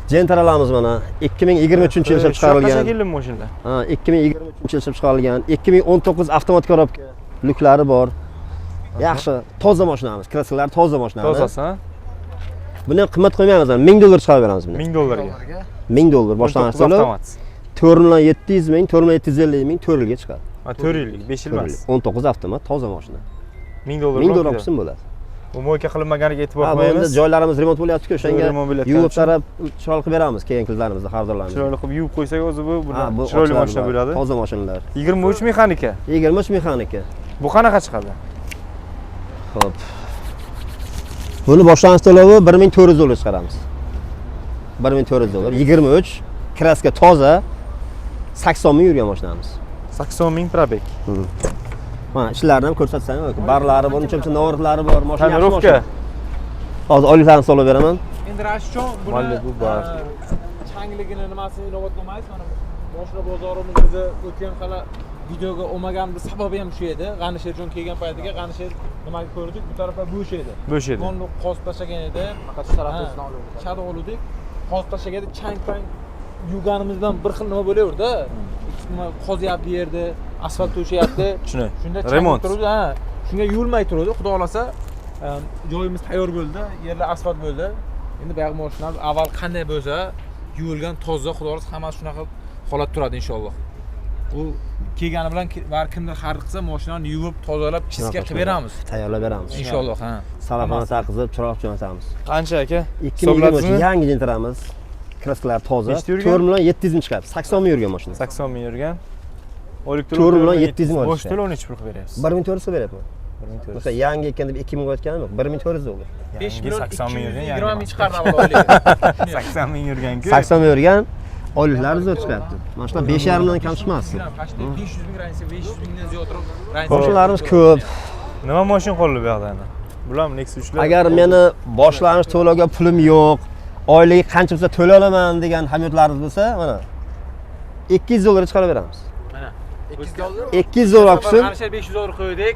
Gentralarimiz mana 2023-yil ishlab chiqarilgan. Shaklli mashinalar. Ha, 2023-yil ishlab chiqarilgan. 2019 avtomat korobka, lyuklari bor. Yaxshi, toza mashinamiz, kraskalar toza mashinamiz. Tozasi, ha? Buni ham qimmat qo'ymaymiz, 1000 dollar chiqarib beramiz buni. 1000 dollarga. Dollarga. 1000 dollar boshlang'ich 19 to'lov. avtomat. 4 million 700 ming, 4 million 750 ming 4 yilga chiqadi. Ha, 4 yillik, 5 yil 4 emas. yil. 19 avtomat toza mashina. 1000 dollar. 1000 dollar qilsin bo'ladi. Bu moyka qilinmaganiga e'tibor Ha, bu endi qo'yamiz. joylarimiz remont bo'lyapti-ku, o'shanga Remont bo'layotgani yuvib uchun. tarab chiroyli qilib beramiz kelgan kliyentlarimizga, xaridorlarimizga. Chiroyli qilib yuvib qo'ysak o'zi bu Ha, bundan bu chiroyli ochiladi mashina bular, bo'ladi. Toza mashinalar. 23 mexanika. 23 mexanika. Bu qanaqa chiqadi? Xo'p. Buni boshlang'ich to'lovi 1400 dollar chiqaramiz. 1400 dollar. 23 kraska toza 80 ming yurgan mashinamiz. 80 ming probeg. Mana ishlarini ham ko'rsatsam, barlari bor, uncha-muncha navrotlari bor, mashina yaxshi Tonirovka. mashina. Hozir oyliklarni solib beraman. Endi Rashidjon buni Malibu bor. Changligini nimasini inobatga olmaysiz. Mana moshina bozorimiz o'zi o'tgan hali videoga olmagan bir sababi ham shu edi. G'anisherjon kelgan paytiga G'anisher nimaga ko'rdik? Bu taraflar bo'sh edi. Bo'sh edi. Nonni qozib tashlagan edi. Faqat shu tarafni o'zidan oluvdik. Shadow oluvdik. Qozib tashlagan edi. Chang pang yuvganimiz bilan bir xil nima bo'laverdi. Nima qozyapti yerda, asfalt to'shayapti. Tushunay. Shunda chang Remont. turdi, ha. Shunga yuvilmay turdi. Xudo xolasa, joyimiz tayyor bo'ldi, yerlar asfalt bo'ldi. Endi buyog'i mashinamiz avval qanday bo'lsa, yuvilgan, toza, xudo xolasa hammasi shunaqa holat turadi inshaalloh. U kelgani bilan baribir kimdir xarid qilsa, mashinani yuvib, tozalab, chiska qilib beramiz. Tayyorlab beramiz. Inshaalloh, ha. Salafani taqizib, chiroq jo'natamiz. Qancha aka? 2023 yangi jentramiz. Kraskalar toza. Nechta yurgan? 4 million 700 ming chiqyapti. 80 ming yurgan mashina. 80 ming yurgan. Oylik to'lov 4 million 700 ming Bosh olishdi. to'lov necha pul qilib beryapsiz? 1400 so'm beryapman. 1400. Masalan, yangi ekan deb 2000 qo'yayotganim yo'q. 1400 dollar. 5 million 80 ming yurgan, 220 yangi ming chiqardi avval oyligi. 80 ming yurgan-ku. 80 ming yurgan oyliklar zo'r chiqyapti. Mana shular 5,5 million kam chiqmasdi. Почти 500 ming ranisi, 500 mingdan ziyodroq ranisi. Mashinalarimiz ko'p. Nima mashina qoldi bu yoqda endi? Bular Nexus 3lar. Agar meni boshlang'ich to'lovga pulim yo'q, oylik qancha bo'lsa to'lay olaman degan hamyurtlarimiz bo'lsa, mana 200 dollar chiqarib beramiz. Mana 200 dollar. 200 dollar olib kelsin, G'anisher 500 dollar qo'ydik.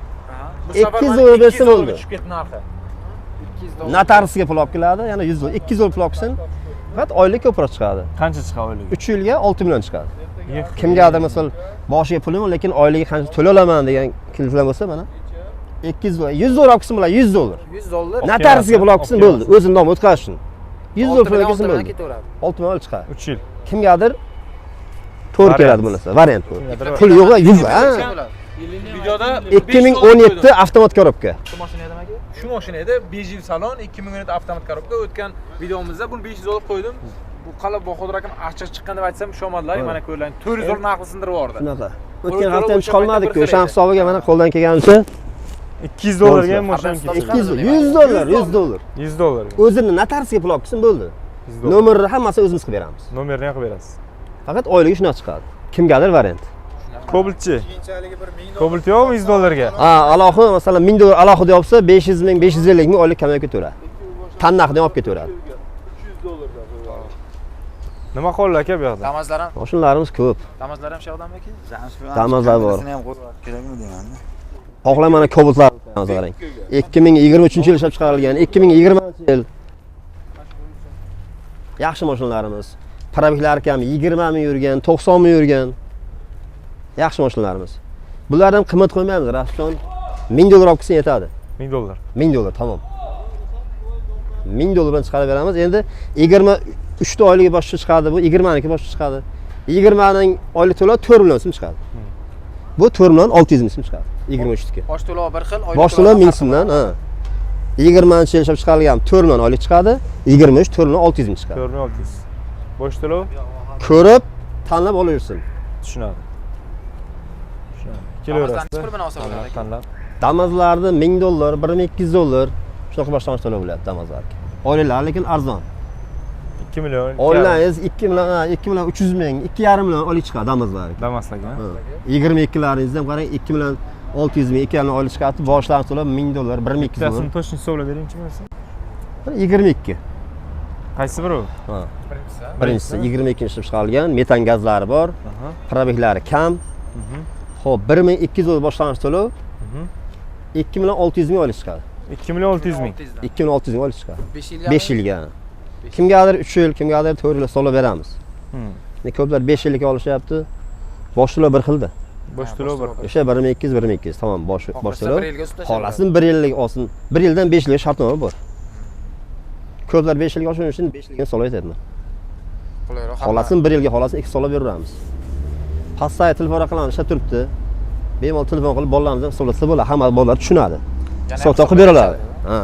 Bu safar 200 mana dollar bersa 200 dollarga bo'ldi. tushib ketdi narxi. 200 dollar. Notariusga pul olib keladi, yana 100 dollar, 200 dollar pul olib kelsin. Faqat oylik ko'proq chiqadi. Qancha chiqadi oyligi? 3 yilga 6 million chiqadi. Kimgadir misol boshiga pulim yo'q, lekin oyligi qancha to'lay olaman degan klientlar bo'lsa, mana 200 dollar, 100 dollar olib kelsin bular, 100 dollar. 100 dollar. Notariusga pul olib kelsin bo'ldi. O'zini nomini o'tkazish uchun. 100 dollar pul olib kelsin bo'ldi. Ketaveradi. 6 million chiqadi. 3 yil. Kimgadir to'g'ri keladi bu narsa, variant bu. Pul yo'q, 100 ha. Videoda 2017 avtomat korobka. Shu mashina edimi aka? Shu mashina edi, 5 yil salon, 2017 avtomat korobka. O'tgan videomizda buni 500 dollar qo'ydim. Bu qalab Bahodir akam achchiq chiqqan deb aytsam ishonmadilar. Mana ko'rlaring, 400 dollar narxni sindirib yubordi. Shunaqa. O'tgan hafta ham chiqolmadik-ku, o'sha hisobiga mana qo'ldan kelganicha 200 dollarga ham mashina Qanday ketdi. 200 100 dollar, 100 dollar. 100 dollarga. O'zini notariusga pul olib kelsin bo'ldi. 100 dollar. Nomerni hammasini o'zimiz qilib beramiz. Nomerini ham qilib berasiz. Faqat oyligi shunaqa chiqadi. Kimgadir variant. Kobaltchi. Kobalt yo'qmi 100 dollarga? Ha, alohida masalan 1000 dollar alohida yopsa 500 ming, 550 ming oylik kamayib ketaveradi. Tan narxini olib ketaveradi. Nima qoldi aka bu yoqda? Damazlar ham, Mashinalarimiz ko'p. damazlar ham shu yoqdanmi aka? Damazlar bor. Ham qo'yib kerakmi deyman. Xohlang mana Kobaltlar qarang. 2023-yil ishlab chiqarilgan, 2020-yil. Yaxshi mashinalarimiz. Probeklari kam, 20 ming yurgan, 90 ming yurgan. Yaxshi mashinalarimiz. Bulardan ham qimmat qo'ymaymiz, Rafton. 1000 dollar olib kelsin yetadi. 1000 dollar. 1000 dollar tamom. 1000 dollar bilan chiqarib beramiz. Endi 23 ta oyligi boshqa chiqadi, bu 20 niki boshqa chiqadi. 20 ning oylik to'lovi 4 million so'm chiqadi. Bu 4 million 600 ming so'm chiqadi. 23 niki. Bosh to'lov bir xil, oylik Bosh to'lov to'lov 1000 so'mdan, ha. 20 yil ishlab chiqarilgan 4 million oylik chiqadi, 23 4 million 600 ming chiqadi. 4 million 600. Bosh to'lov Ko'rib, tanlab olaversin. tushunadi. Tushunadi. Damazlarni Kelaverasiz. pul bilan olsa bo'ladi aka. Tanlab. Damazlarni 1000 dollar, 1200 dollar shunaqa boshlang'ich to'lov bo'ladi Damazlarga. Oyliklar lekin arzon. 2 million. Oylaringiz 2 million, ha, 2 million 300 ming, 2,5 million oylik chiqadi Damazlarga. Damaslarga. Ha. 22laringizda ham qarang 2 million 600 ming, 2 million oylik chiqadi. Boshlang'ich to'lov 1000 dollar, 1200 Bittasini dollar. точно hisoblab beringchi bo'lmasa. 22. Qaysi biri u? Ha. Birinchisi 22 ishlab chiqarilgan, metan gazlari bor, probeklari kam. Xo'p, 1200 dollar boshlang'ich to'lov. 2 million 600 ming oylik chiqadi. 2 million 600 ming. 2 million 600 ming oylik chiqadi. 5 yilga. 5 yilga. Kimgadir 3 yil, kimgadir 4 yil hisoblab beramiz. Endi ko'plar 5 yillik olishyapti. Bosh to'lov bir xilda. Bosh to'lov bir. O'sha 1200 1200 tamom bosh bosh Xohlasa to'lov. bir yilga ustlashadi. Xohlasin 1 yillik olsin. 1 yildan 5 yilga shartnoma bor. Ko'plar 5 yilga olishini uchun 5 yilga hisoblab aytyapman. Qulayroq. Xohlasin 1 yilga, xohlasin 2 hisoblab beraveramiz. Pastdagi telefon raqamlarini ishlab turibdi. Bemalol telefon qilib bolalarimizni hisoblasa bo'ladi. Hamma bolalar tushunadi. Hisob qilib beradi. Ha.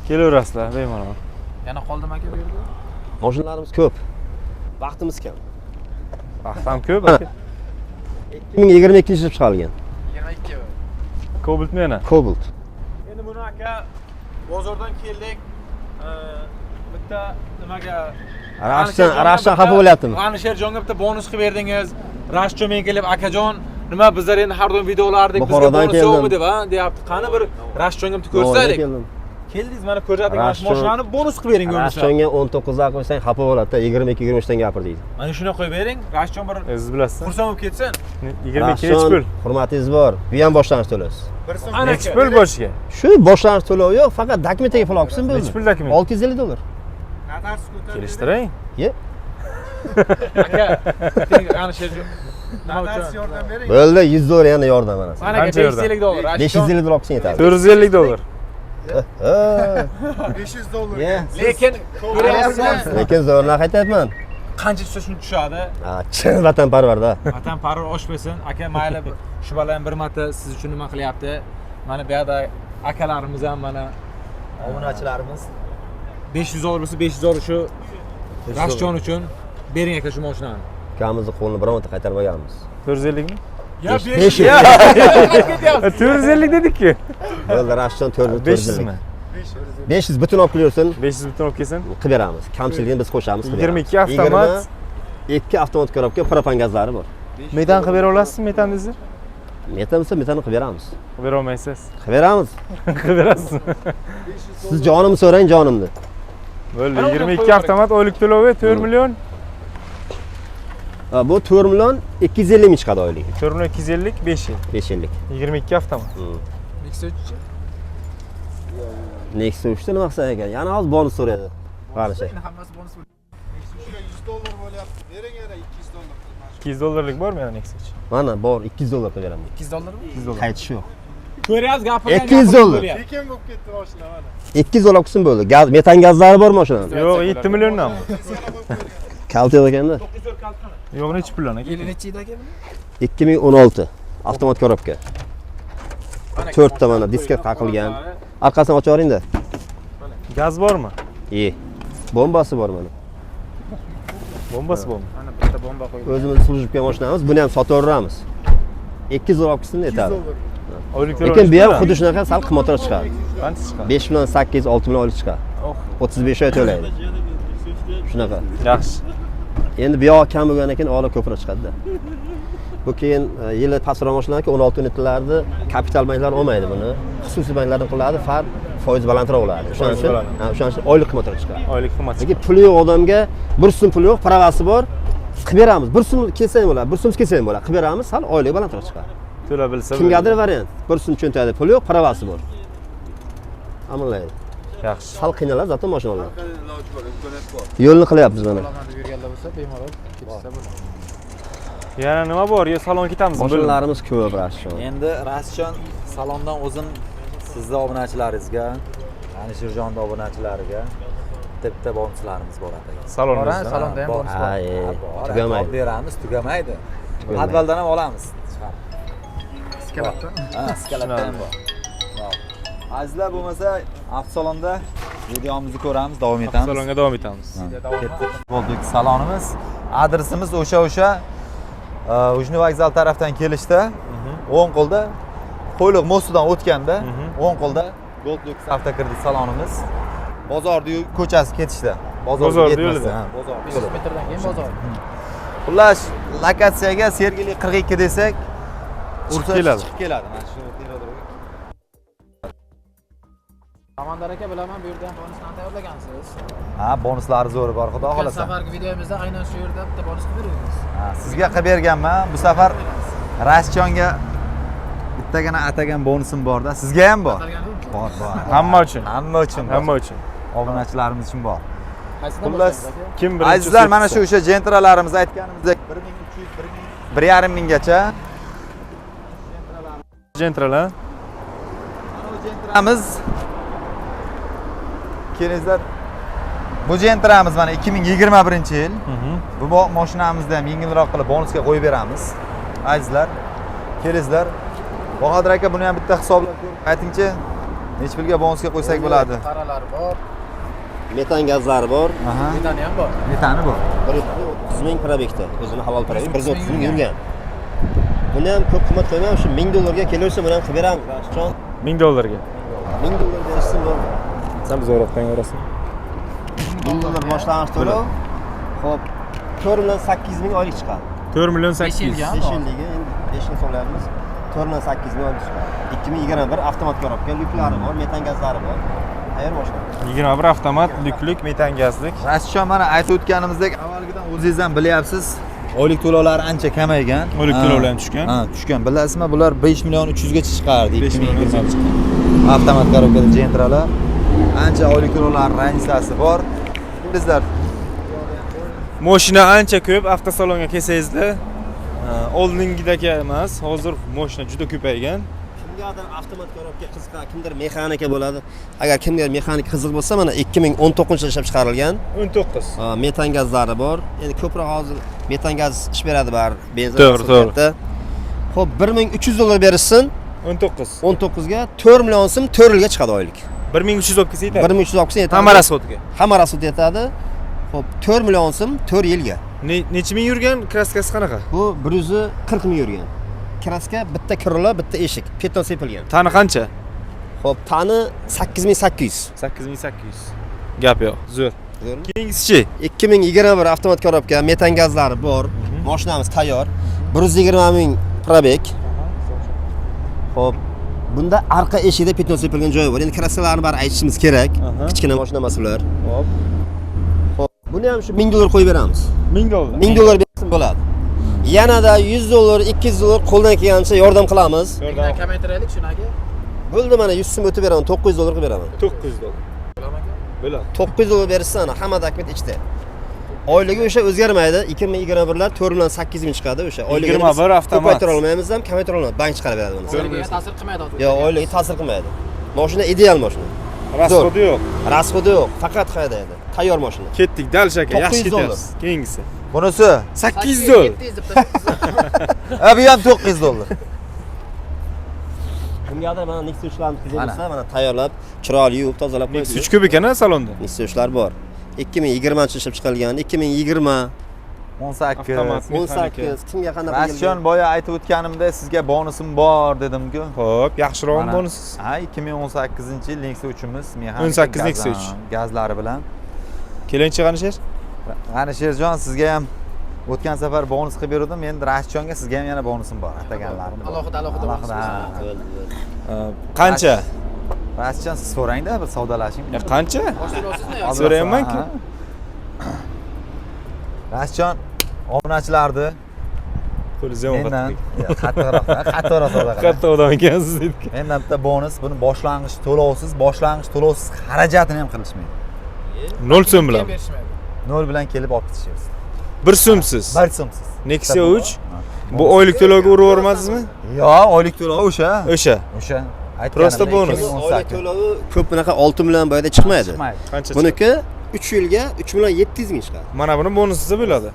Kelaverasizlar bemalol. Yana qoldimi aka bu yerda? Mashinalarimiz ko'p. Vaqtimiz kam. Vaqt ham ko'p aka. 2022 ishlab chiqarilgan. 22. Kobaltmi yana? Cobalt. Endi buni aka bozordan keldik. Bitta nimaga Rashdan xafa bo'lyaptimi? G'anisherjonga bitta bonus qilib berdingiz. Rashidjon men kelib, akajon, Nima bizlar endi har doim videolardik, bizga Buxorodan bonus yo'qmi keldim. deb, ha, deyapti. Qani bir Rashjonga bitta Navoiydan ko'rsataylik. keldim. Keldingiz, mana ko'rsating, mana shu Rashjon- mashinani bonus qilib bering bo'lmasa. Rashjonga 19 dan qo'ysang xafa bo'ladi-da, 22-23 dan gapir deydi. Mana shuni qo'yib bering, Rashjon bir O'zingiz bilasiz. xursand bo'lib ketsin. 22 nechi pul? Hurmatingiz bor. Bu ham boshlang'ich to'lovsiz. Ana Nechi pul boshiga? Shu boshlang'ich to'lov yo'q, faqat dokumentiga pul olib kelsin bo'ldi. Nechi pul dokument? $650. Kelishtiring. Ye. Aka, ana shu nima uchun? Bo'ldi, $100 yana yordam mana. Mana aka Qancha yordam? $550. Rashjon. $550 olib kelsin yetadi. $450. Ha. $500. Ye. Lekin ko'ryapsizmi? Lekin zo'r narx aytyapman. Qancha tushsa shuni tushadi. Ha, chin vatanparvarda. Vatanparvar oshmasin. Aka, mayli shu bola ham bir marta siz uchun nima qilyapti? Mana bu yoqda akalarimiz ham mana Obunachilarimiz $500 bo'lsa $500 shu Rashjon uchun bering aka shu mashinani. Ukamizni qo'lini biror marta qaytarmaganmiz. 450 mi? Ya 500. 450 dedik-ku. Bo'ldi, Rashjon 400. 500 mi? 500 butun olib kelaversin, 500 butun olib kelsin. qilib beramiz. Kamchiligini biz qo'shamiz, qilib beramiz. 22 avtomat. 22 avtomat korobka, propan gazlari bor. Metan qilib bera olasizmi metan dizel? Metan bo'lsa metanni qilib beramiz. Qilib bera olmaysiz. Qilib beramiz. Qilib berasizmi? Siz jonimni so'rang, jonimni. Bo'ldi, 22 avtomat oylik to'lovi 4 million. Ha, bu 4 million 250 ming chiqadi oylik. 4 million 250 5 yil. 5 yillik. 22 avtomat. Nexia 3. Nexia 3 da nima qilsa ekan? Yana hozir bonus so'raydi. Qarashi. Endi hammasi bonus bo'ladi. $100 bo'lyapti. Bering yana $200. 200 dollarlik bormi yana Nexia? Mana bor $200 qilib beraman. $200 mi? 200 dollar. Qaytishi yo'q. Ko'ryapsiz, gapirgan $200. Tekin bo'lib ketdi mashina mana. $200 olib kelsin bo'ldi. Gaz, metan gazlari bor mashinani. Yo'q, 7 milliondan bu. Kalta yo'q ekanda. Yo'q, nechi puldan aka? Yili necha edi aka buni? 2016 avtomat korobka. 4 ta mana diska taqilgan. Orqasini ochib yuboringda. Gaz bormi? Ye. Bombasi bor mana. Bombasi bormi? Mana bitta bomba qo'yib. O'zimiz slujibga mashinamiz, buni ham sotaveramiz. $200 olib kelsin yetadi. Oylik to'lovi. Lekin bu ham xuddi shunaqa sal qimmatroq chiqadi. Qancha chiqadi? 5 million 8, 6 million oylik chiqadi. 35 oy to'laydi. Shunaqa. Yaxshi. Endi bu yog'i kam bo'lgandan keyin oylik ko'proq chiqadi-da. Bu keyin yili pastroq mashinalarki 16 unitlarni kapital banklar olmaydi buni. Xususiy banklardan qiladi, farq foiz balandroq bo'ladi. O'shaning uchun, o'shaning uchun oylik qimmatroq chiqadi. Oylik qimmat. Lekin puli yo'q odamga bir so'm puli yo'q, pravasi bor, qilib beramiz. Bir so'm kelsa ham bo'ladi, bir so'm kelsa ham bo'ladi. Qilib beramiz, sal oylik balandroq chiqadi. To'la bilsa. Kimgadir variant. Bir so'm cho'ntagida puli yo'q, pravasi bor. Amallaydi. Yaxshi. Sal qiynaladi zaten mashinalar. Yo'lni qilyapmiz mana. Olaman deb yurganlar bo'lsa, bemalol ketishsa bo'ladi. Yana nima bor? Yo salon ketamiz. Mashinalarimiz ko'p Rashjon. Endi Rashjon salondan o'zim sizni obunachilaringizga, Alisherjonni obunachilariga bitta-bitta bonuslarimiz bor aka. Salonda. Salonda ham bonus bor. Ha, Bor, tugamaydi. Beramiz, tugamaydi. Tugamaydi. Podvaldan ham olamiz. Chiqarib. Skalatda. Ha, skalatda ham bor. Bor. Azizlar, bo'lmasa avtosalonda videomizni ko'ramiz, davom etamiz. Salonga davom etamiz. Ketdik. Bo'ldik salonimiz. Adresimiz o'sha Ujni vokzal tarafdan kelishda, o'ng qo'lda Qo'yliq mostidan o'tganda, o'ng qo'lda Gold Lux avtokredit salonimiz. Bozorni ko'chasi ketishda. Bozorni yo'lida. Ha, bozorni 500 yo'lida. metrdan keyin bozor. Xullas, lokatsiyaga Sergeli 42 desak, Chiqib keladi. Chiqib keladi. Mana shu tevaroqqa. Samandar aka, bilaman, bu yerda ham bonuslarni tayyorlagansiz. Ha, bonuslari zo'ri bor, xudo O'tgan xolasa. safargi videomizda aynan shu yerda bitta bonus qilib berdingiz. Ha, sizga qilib berganman. Bu safar Rashjonga bittagina atagan bonusim borda. Sizga ham bor. Bor, bor. Hamma uchun. Hamma uchun. bor. Hamma uchun. Obunachilarimiz uchun bor. Qaysidan Xullas, boshlaymiz aka? Kim birinchi? Azizlar, mana shu o'sha jentralarimiz aytganimizdek 1300, 1000, 1,5 minggacha Jentralar. Jentramiz kelingizlar. Bu jentramiz mana 2021-yil. Bu mashinamizni ham yengilroq qilib bonusga qo'yib beramiz. Azizlar, kelingizlar. Bahodir aka, buni ham bitta hisoblab ko'rib aytingchi, necha pulga bonusga qo'ysak bo'ladi? Qaralari bor, Metan gazlari bor. Aha. metani ham bor. Metani bor. 130 ming probekda. O'zini halol probek 130 ming yurgan. Buni ham ko'p qimmat qo'ymay, shu $1000 ga kelaversa buni ham qilib beramiz. Rashjon $1000 ga. $1000 berishsin bo'ldi. Sen zo'roqdan ko'rasan. $1000 boshlang'ich to'lov. Xo'p, 4 million 800 ming oylik chiqadi. 4 million 5 800. yilga. 5 yilligi endi. Eshikni solyapmiz. 4.8 ming oylik chiqadi. 2021 avtomat korobka, lyuklari bor, metan gazlari bor. Tayyor mashina. 21 avtomat, lyuklik, metan gazlik. Rashidjon, mana aytib o'tganimizdek, avvalgidan o'zingiz ham bilyapsiz, oylik to'lovlari ancha kamaygan. Oylik Ha. to'lovlar ham tushgan. Ha, tushgan. Bilasizmi, bular 5 million 300 gacha chiqardi 5 million 2020. Avtomat korobkada Gentralar. Ancha oylik to'lovlar ranjisasi bor. Bizlar Mashina ancha ko'p avtosalonga kelsangizda, oldingidagi emas, hozir mashina juda ko'paygan. Kimgadir avtomat korobka qiziqadi, kimdir mexanika bo'ladi. Agar kimdir mexanika qiziq bo'lsa, mana 2019 yilda ishlab chiqarilgan. 19. Ha, metan gazlari bor. Endi ko'proq hozir metan gaz ish beradi bari benzin. To'g'ri, to'g'ri. Xo'p, 1300 dollar berishsin, 19. 19 ga 4 million so'm 4 yilga chiqadi oylik. 1300 olib kelsa yetadi. 1300 olib kelsa yetadi. Hamma rasxodga. Hamma rasxod yetadi. Xo'p, 4 million so'm 4 yilga. Necha ming yurgan, kraskasi qanaqa? Bu 140 ming yurgan. Kraska bitta kirila, bitta eshik, beton sepilgan. Tani qancha? Xo'p, tani 8800. 8800. Gap yo'q, zo'r. Zo'rmi? Keyingisichi? 2021 avtomat korobka, metan gazlari bor. Mashinamiz tayyor. 120 ming probeg. Xo'p, bunda arqa eshikda beton sepilgan joyi bor. Endi kraskalarni bari aytishimiz kerak. Kichkina mashina emas ular. Hop. Xo'p, buni ham shu 1000 dollar qo'yib beramiz. 1000 dollar. 1000 dollar bersin bo'ladi. Yanada 100 dollar, 200 dollar qo'ldan kelgancha yordam qilamiz. Yordam. Kamaytiraylik shuni aka. Bo'ldi, mana 100 so'm o'tib beraman, 900 dollar qilib beraman. 900 dollar. Bo'ladi. 900 dollar berishsa, ana hamma dokument ichda. Oyligi o'sha o'zgarmaydi. 2021lar 4 million 8 ming chiqadi o'sha. Oyligini 21 avtomat. Ko'paytira olmaymiz ham, kamaytira olmaymiz. Bank chiqarib beradi buni. Oyligiga ta'sir qilmaydi hozir. Yo'q, oyligi ta'sir qilmaydi. Mashina ideal mashina. Rasxodi yo'q. Rasxodi yo'q, faqat haydaydi. Tayyor mashina. Ketdik, dальше aka, yaxshi 900 dollar. ketyapsiz. Keyingisi. Bunisi 800 dollar. 700 deb tashlabsiz. Ha, bu ham 900 dollar. Kimgadir mana Nexia 3larni qiziq Mana. bo'lsa, mana tayyorlab, chiroyli yuvib, tozalab qo'yibmiz. 3 ko'p ekan a salonda. Nexia 3lar bor. 2020 ishlab chiqarilgan, 2020, 18. Avtomat. 18 kimga qanaqa Rashidjon, boya aytib o'tganimda sizga bonusim bor dedim-ku. Xo'p, yaxshirog'i Mana. bonusiz. Ha, 2018-yil Nexia 3imiz mexanika 18 Nexia 3. Gazlari bilan. Kelingchi G'anisher. G'anisherjon, sizga ham o'tgan safar bonus qilib berdim. Endi Rashidjonga sizga ham yana bonusim bor. Ataganlarim. bor. Alohida, alohida bonus Alohida. ha. Bo'ldi, bo'ldi. Qancha? Rashidjon, siz so'rang-da, bir savdolashing. Ya qancha? Boshlayapsizmi? Hozir So'rayapman-ku. ha. Rashidjon, obunachilarni Qo'lingizni ham mendan qattiq. qattiqroq, qattiqroq savdo qiling. Qattiq odam ekansiz dedik. Mendan bitta bonus, buni boshlang'ich to'lovsiz, boshlang'ich to'lovsiz xarajatini ham qilishmaydi. 0 so'm bilan. Berishmaydi. 0 bilan kelib olib ketishyapsiz. 1 so'msiz. 1 so'msiz. Nexia 3 bu oylik to'lovga urib yubormadingizmi? Yo'q, oylik to'lovi o'sha. O'sha. O'sha. Просто bonus. Oylik to'lovi ko'p bunaqa 6 million boyada chiqmaydi. Chiqmaydi. Qancha? Buniki 3 yilga 3 million 700 ming chiqadi. Mana buni bonusiz bo'ladi.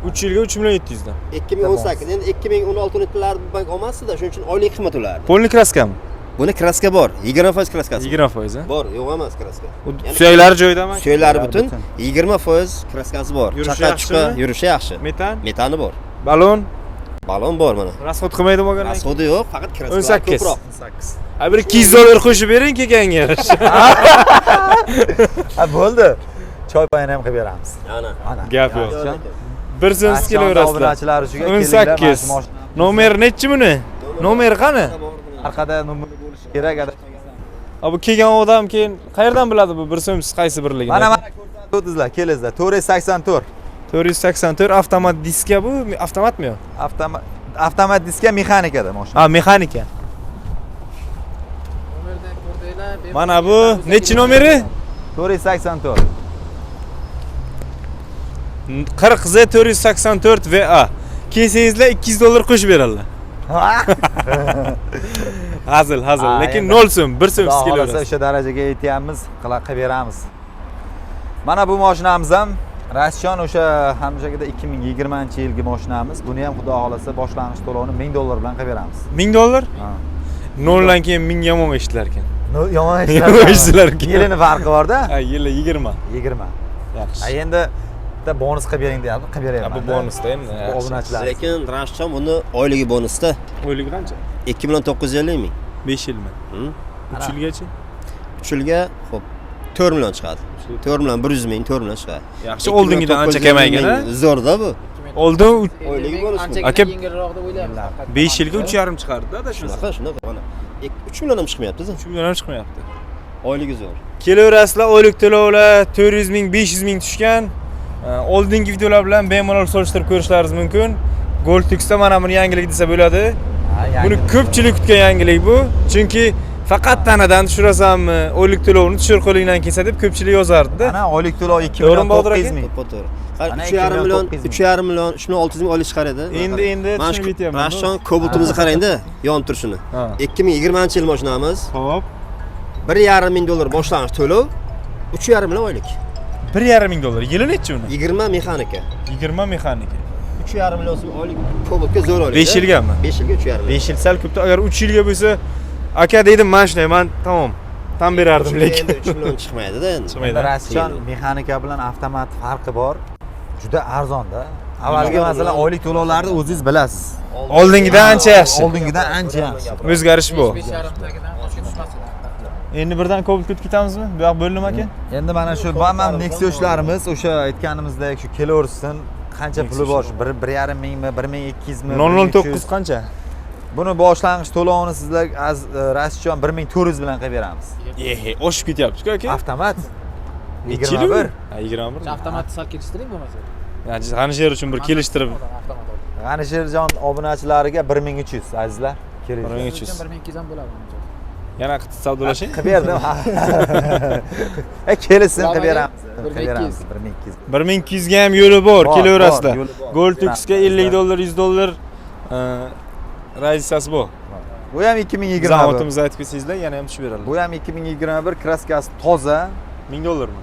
3 yilga 3 million 700 dan. 2018 endi 2016 bank olmasdi-da, shuning uchun oylik qimmat ulardi. Polni kraskami? Buni kraska bor, 20% kraskasi. 20%, ha? Bor, yo'q emas kraska. U suyaklari joyidami? Suyaklari butun, 20% kraskasi bor. Yurishi Chaqa chuqa yaxshimi? yurishi yaxshi. Metan, Metani bor. balon, Balon bor mana. rasxod qilmaydi bo'lgandan keyin. Rasxodi yo'q, faqat kraskalar 18. ko'proq. 18. Ha, bir 200 dollar qo'shib bering kelganga yarasha. Ha, bo'ldi. Choy payini ham qilib beramiz. Ana. Ana. Gap yo'q. Rashidjon. Bir so'msiz kelaverasizlar. Obunachilar shuga kelinglar, mana shu 18. mashina- Nomer nechi buni? Nomeri qani? Orqada nomer bo'lishi kerak. A bu kelgan odam keyin qayerdan biladi bu bir so'msiz qaysi birligini? Mana mana ko'rsatib o'tdingizlar, kelingizlar. 484. 484 avtomat diska bu, avtomatmi yo'q? Avtomat avtomat diska mexanikada mashina. Ha, mexanika. Nomerda ko'rdinglar. Mana bu nechi nomeri? 484. 40 Z 484 VA. Kelsangizlar 200 dollar qo'shib beradilar. Hazil, hazil. Ha, Lekin endi. 0 so'm, 1 so'msiz Xudo xohlasa kelaverasiz. o'sha darajaga yetyapmiz, qilib beramiz. Mana bu mashinamiz ham Rashidjon o'sha hamshagida 2020-yilgi mashinamiz. Buni ham xudo xohlasa boshlang'ich to'lovini 1000 dollar bilan qilib beramiz. 1000 dollar? Ha. Noldan keyin 1000 yomon eshitilar ekan. No, yomon Yomon eshitilar ekan. Yilini farqi bor-da. Ha, yili 20. 20. Ha, Yaxshi. endi bitta bonus qilib bering deyapti, qilib Ha, beryapman. bu bonusda endi. Bu yaxshi. obunachilar. Lekin Rashidjon buni oyligi bonusda Oyligi qancha? 2 million 950 ming. 5 yilmi? Hı? 3 yilgacha? 3 yilga xo'p 4 million chiqadi. 4 million 100 ming, 4 million chiqadi. Yaxshi, oldingidan ancha kamaygan, ha? Zo'rda bu. Oldin Oyligi bonus. Aka, yengilroq deb o'ylaymiz. 5 yilga 3,5 chiqardi-da adashmasam. Shunaqa, shunaqa mana. 3 million ham chiqmayapti. 3 million ham chiqmayapti. Oyligi zo'r. Kelaverasizlar, oylik to'lovlar 400 ming, 500 ming tushgan. Oldingi videolar bilan bemalol solishtirib ko'rishlaringiz mumkin. Gold Lux'da mana buni yangilik desa bo'ladi. Buni ko'pchilik kutgan yangilik bu. Chunki faqat tanadan tushirasanmi, oylik to'lovini tushir qo'lingdan kelsa deb ko'pchilik yozardi-da. Ana oylik to'lov 2 To'g'rimi, million Botir aka? 900 ming. To'ppa to'g'ri. Qara, Mana 3,5 million, 2 900 ming. 3,5 million, 3 million 600 ming oylik chiqaradi. Endi Mana tushunib shu yetyapman. Rashon Cobalt'imizni qarang-da, yonib turishini. Ha. 2020-yil mashinamiz. Xo'p. 1,5 ming dollar boshlang'ich to'lov, 3,5 million oylik. 1,5 ming dollar. Yili nechi uni? 20 mexanika. 20 mexanika. 3,5 million so'm oylik Cobaltga zo'r oylik. 5 yilgami? 5 yilga 3,5 million. 5 yil sal ko'pda. Agar 3 yilga bo'lsa, aka dedim, mana shunday, men tamom. Tan berardim lekin. Endi 3 million chiqmaydi-da endi. Chiqmaydi. Rashidjon, mexanika bilan avtomat farqi bor. Juda arzonda. Avvalgi masalan oylik to'lovlarni o'zingiz bilasiz. Oldingidan ancha yaxshi. Oldingidan ancha yaxshi. O'zgarish bu. 5,5 tagidan pastga tushmas edi. Endi birdan Cobalt o'tib ketamizmi? Bu yoq bo'ldimi aka? Endi mana shu mana Nexia 3larimiz o'sha aytganimizdek shu kelaversin, qancha puli bor? Shu 1,5 mingmi, 1200 mi? 009 qancha? Buni boshlang'ich to'lovini sizlar Rashidjon 1400 bilan qilib beramiz. Ehe, oshib ketyapti-ku aka. Avtomat. Nechi yil u? 21. Ha, 21. Avtomatni sal kelishtiring bo'lmasa. G'anisher uchun bir kelishtirib Avtomat oldim. G'anisherjon obunachilariga 1300 azizlar. Kelinglar. 1300. 1200 ham bo'ladi. Yana qitib savdolashing. Qilib berdim. Kelishsin qilib beramiz. 1200. Qilib beramiz 1200. 1200 ga ham yo'li bor, Bor, kelaverasizlar. bor, yo'li bor. Gold Luxga 50 dollar, 100 dollar razissasi bor. Bu ham 2021. Zavodimizni aytib ketsangizlar, yana ham tushib beradilar. Bu ham 2021 kraskasi toza. 1000 dollarmi?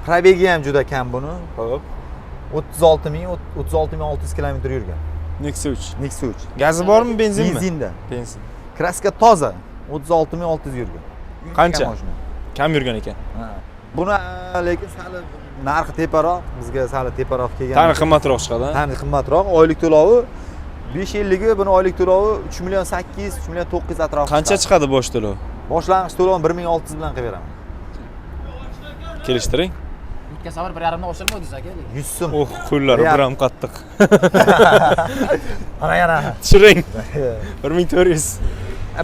Probegi ham juda kam buni. Xo'p. 36 36600 kilometr yurgan. Nexia 3. Nexia 3. Gazi bormi, benzinmi? Benzinda. Benzin. Kraska toza. 36600 yurgan. Qancha? Mashina. Kam yurgan ekan. Ha. Buni lekin sal narxi teparoq, bizga sal teparoq kelgan. Tani qimmatroq chiqadi. ha? Tani qimmatroq. Oylik to'lovi 5 yilligi buni oylik to'lovi 3 million 800, 3 million 900 atrofida. Qancha chiqadi bosh to'lov? Boshlang'ich to'lovni 1600 bilan qilib beraman. Kelishtiring. O'tgan safar 1,5 ni oshirmadingiz aka. 100 so'm. Oh, qo'llari Bir bir ham qattiq. Mana yana. Tushiring. 1400.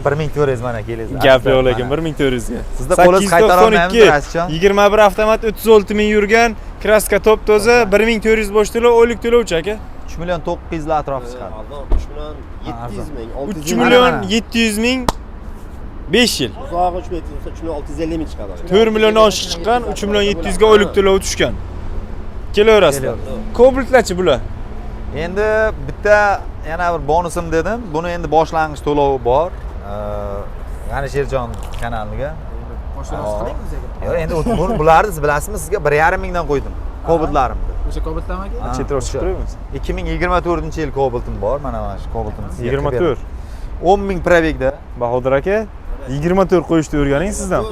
1400 mana kelingiz. Gap yo'q lekin 1400 ga. Sizni qo'lingiz qaytara olmaymiz, Rashidjon. 21 avtomat 36 ming yurgan, kraska top toza, 1400 bosh to'lov, oylik to'lovchi aka. 3 million 900 lar atrofi chiqadi. Arzon 3 million 700 ming, 600 3 ming. million mana. 700 ming 5 yil. Uzog'i 3 million 700 ming, 3 million 650 ming chiqadi. 4 million oshiq chiqqan, 3 million 700 ga oylik to'lovi tushgan. Kelaverasizlar. Cobaltlarchi bular? Endi bitta yana bir bonusim dedim. Buni endi boshlang'ich to'lovi bor. G'anisherjon kanaliga. Qo'shilasiz qiling bizga. Yo'q, endi buni bularni siz bilasizmi, sizga 1,5 mingdan qo'ydim. Cobaltlarimni. O'sha Cobaltdami aka? Ha, Chetroq o'sha. chiqib turibmiz. 2024-yil Cobaltim bor. Mana shu Cobaltimni sizga qilib 24. beraman. 10 ming probegda. Bahodir aka, 24 qo'yishni o'rganing siz ham.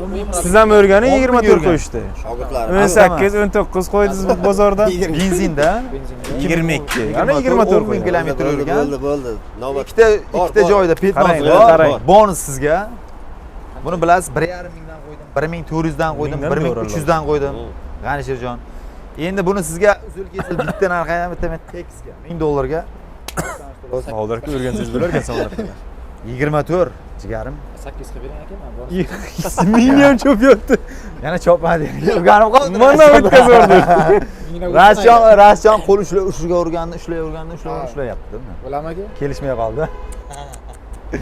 Siz ham o'rganing 10 ming 24 yurgan. qo'yishni. Shogirdlarim. 18, 19 qo'ydingiz bozorda. Benzinda 22. Ana 24 10 ming qo'ygan. kilometr yurgan. Bo'ldi, bo'ldi. Navbat. Ikkita Bor, ikkita bor. joyda petnosi Qarang, bor. qarang. Bonus sizga. Buni bilasiz, 1,5 mingdan qo'ydim, 1400 dan qo'ydim, Mingdan 1300 dan qo'ydim. G'anisherjon. Endi buni sizga uzil kesil bitta narxi ham bitta tekisga 1000 dollarga. Bahodir aka o'rgansangiz bo'lar ekan samarqandda. 24 jigarim. 8 qilib bering aka, men bor. Mingni ham chopyapti. Yana chopmadi. Urganib qoldi. Mana o'tkazyordi. Rashjon, Rashjon qo'l ushlab ushiga urganni, ushlayverganni, ushlayapti. Bo'ladimi aka? Kelishmay qoldi.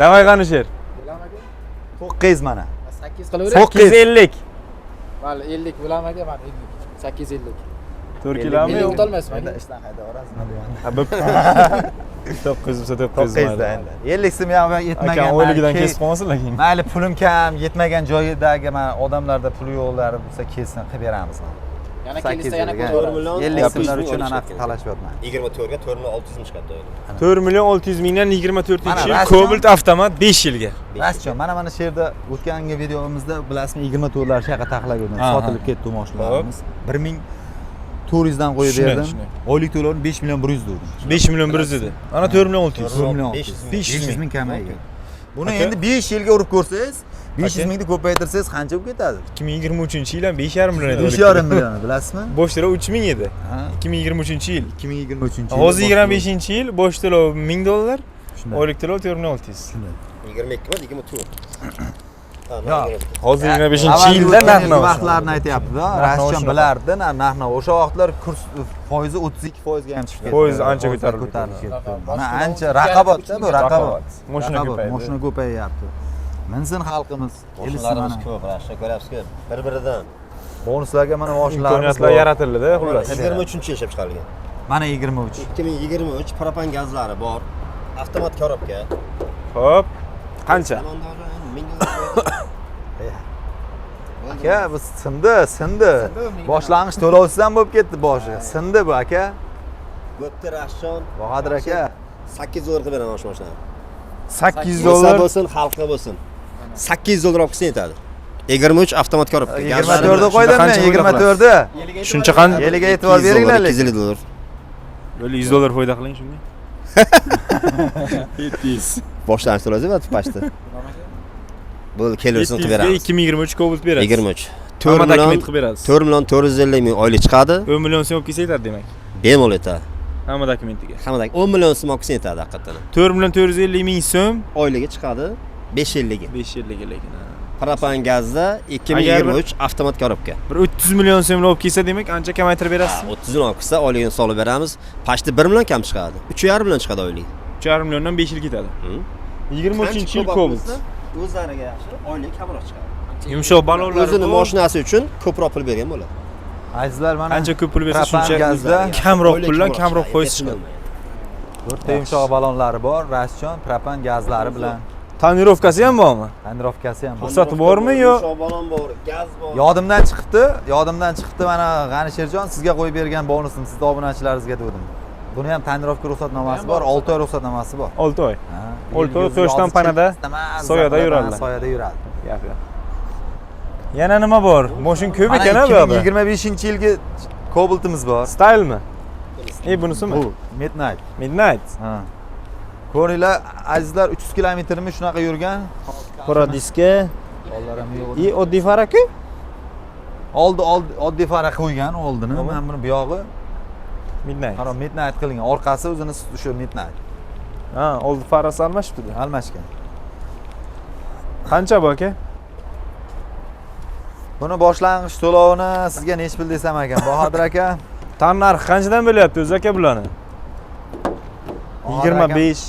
Davay G'anisher. Bo'ladimi aka? 9 mana. 8 qilavering. 850. Mayli 50 bo'ladimi aka? Mana 50. 850. 4 kilomi? 50 o'tolmaysizmi Endi aka? ishdan qayta borasiz, nima deyman. Ha, bo'p. 900 bo'lsa 900 900 mayli. endi. 50 so'm ham yetmagan. Akam oyligidan mayli, kesib qolmasin lekin. Mayli pulim kam, yetmagan joyidagi mana odamlarda puli yo'qlari bo'lsa kelsin, qilib beramiz. Yana kelishsa yana 850 ko'raveramiz. 4 million 50 600 so'mlar ming uchun oylik anaqa chiqadi. talashyapman. 24 ga 4 million 600 ming chiqadi oylik. 4 million 600 mingdan 24 Mana yil Rashidjon- Cobalt avtomat 5 yilga. Rastjon, mana shu yerda o'tgangi videomizda bilasizmi 24 lar shu yoqqa taxlab yurdim. Ha, Sotilib ketdi u mashinalarimiz. 1400 dan qo'yib Shunday, berdim. shunday. Oylik to'lovini 5 million 100 dedim. 5 million 100 edi. Ana 4 million 600. 4 million 500 500 ming kamaygan. Buni Aka. endi 5 yilga urib ko'rsangiz, 500 Aka. mingni ko'paytirsangiz qancha bo'lib ketadi? 2023-yil ham 5,5 million edi. 5,5 million, bilasizmi? Bo'sh to'lov 3000 edi. Ha. 2023-yil. 2023-yil. Hozir 25-yil bo'sh to'lov 1000 dollar, Shunday. oylik to'lov 4600. 22 emas, 24. Ha, Yo'q. Hozir Avvalgi 25-yilda o'tgan narx yilgi navo. vaqtlarni aytyapti-da. Narx-navo Rashidjon shunaqa. bilardi narx-navo. O'sha vaqtlar kurs foizi 32% ga ham chiqib ketdi. Foizi ancha ko'tarilib ko'tarilib ketdi. ketdi. Mana ancha raqobatda bu raqobat. Moshina Raqobat, ko'paydi. Moshina ko'payyapti. Minsin xalqimiz, kelsin Mashinalarimiz mana. ko'p, Rashid ko'ryapsiz-ku. Bir-biridan. Bonuslarga mana mashinalarimiz Imkoniyatlar bor. yaratildi, xullas. 23-yil ishlab chiqarilgan. Mana 23. 2023 propan gazlari bor. Avtomat korobka. Xo'p. Qancha? Zamondagi 1000 dollar. Aka, bu sindi, sindi. Boshlang'ich to'lovsiz ham bo'lib ketdi boshi. Sindi bu aka. Bo'pti Rashidjon. Bahodir aka. 8 dollar qilib beraman shu mashinani. 800 Bo'lsa dollar. bo'lsin, xalqqa bo'lsin. 800 dollar olib kelsa yetadi. 23 avtomat korobka. 24 da qo'ydim men, Qancha foyda 24 da. Shuncha qan Yeliga e'tibor beringlar lekin. 250 dollar. Böyle 100 dollar foyda qiling shunga. 700. Boshlang'ich to'laysiz pashta. Bo'ldi, kelaversin qilib 700 ga beramiz. 2023 Cobalt berasiz. 23. Hamma 4 million dokument qilib berasiz. 4 million 450 ming oylik chiqadi. 10 million so'm olib kelsa yetadi demak. Bemalol yetadi. Hamma dokumentiga. Hammadan 10 million so'm olib kelsa yetadi haqiqatdan. 4 million 450 ming so'm Oyligi chiqadi 5 yilligi. 5 yilligi lekin. ha. Propan gazda 2023 avtomat korobka. Bir 30 million so'mni olib kelsa demak ancha kamaytirib berasiz. 30 million olib kelsa oyligini solib beramiz. Pashta 1 million kam chiqadi. 3,5 million chiqadi oylik. 3,5 milliondan 5 yil ketadi. 23-yil Cobalt. O'zlariga yaxshi, oylik kamroq chiqadi. Yumshoq balonlar O'zini bor. mashinasi uchun ko'proq pul bergan bo'ladi. Azizlar mana Qancha ko'p pul bersa propan shuncha gazda kamroq Oylik puldan kamroq foiz chiqadi. chiqadi. to'rtta yumshoq balonlari bor, Rashidjon propan gazlari bilan Tonirovkasi ham bormi? tonirovkasi ham bor. Ruxsati bormi yo? Yumshoq balon bor, gaz bor. Yodimdan chiqibdi, yodimdan chiqibdi mana G'anisherjon sizga qo'yib bergan bonusim sizni obunachilaringizga dedim. Buni ham tonirovka ruxsatnomasi bor, 6 oy ruxsatnomasi bor. 6 oy. Ha, Olti oy yozi quyoshdan chiqib, panada, mazza soyada qilib, yuradilar. Soyada yuradi. Gap yo'q. Yana nima bor? Moshin ko'p Mana ekan a bu yoqda. 2025-yilgi Cobalt'imiz bor. Stylemi? E bunisimi? Bu Midnight. Midnight. Ha. Ko'ringlar, azizlar 300 kilometrmi shunaqa yurgan. Qora diska. Bolalar ham yo'q. И oddiy fara-ku. Oldi oldi oddiy fara qo'ygan oldini. Mana buni buyog'i Midnight. qara Midnight qilingan. Orqasi o'zini o'sha Midnight. Ha, oldi farasi almashibdi. Almashgan. Qancha bu aka? Buni boshlang'ich to'lovini sizga nechi pul desam ekan, Bahodir aka? Tan narxi qanchadan bo'lyapti o'zi aka bularni? Bahodir akam 25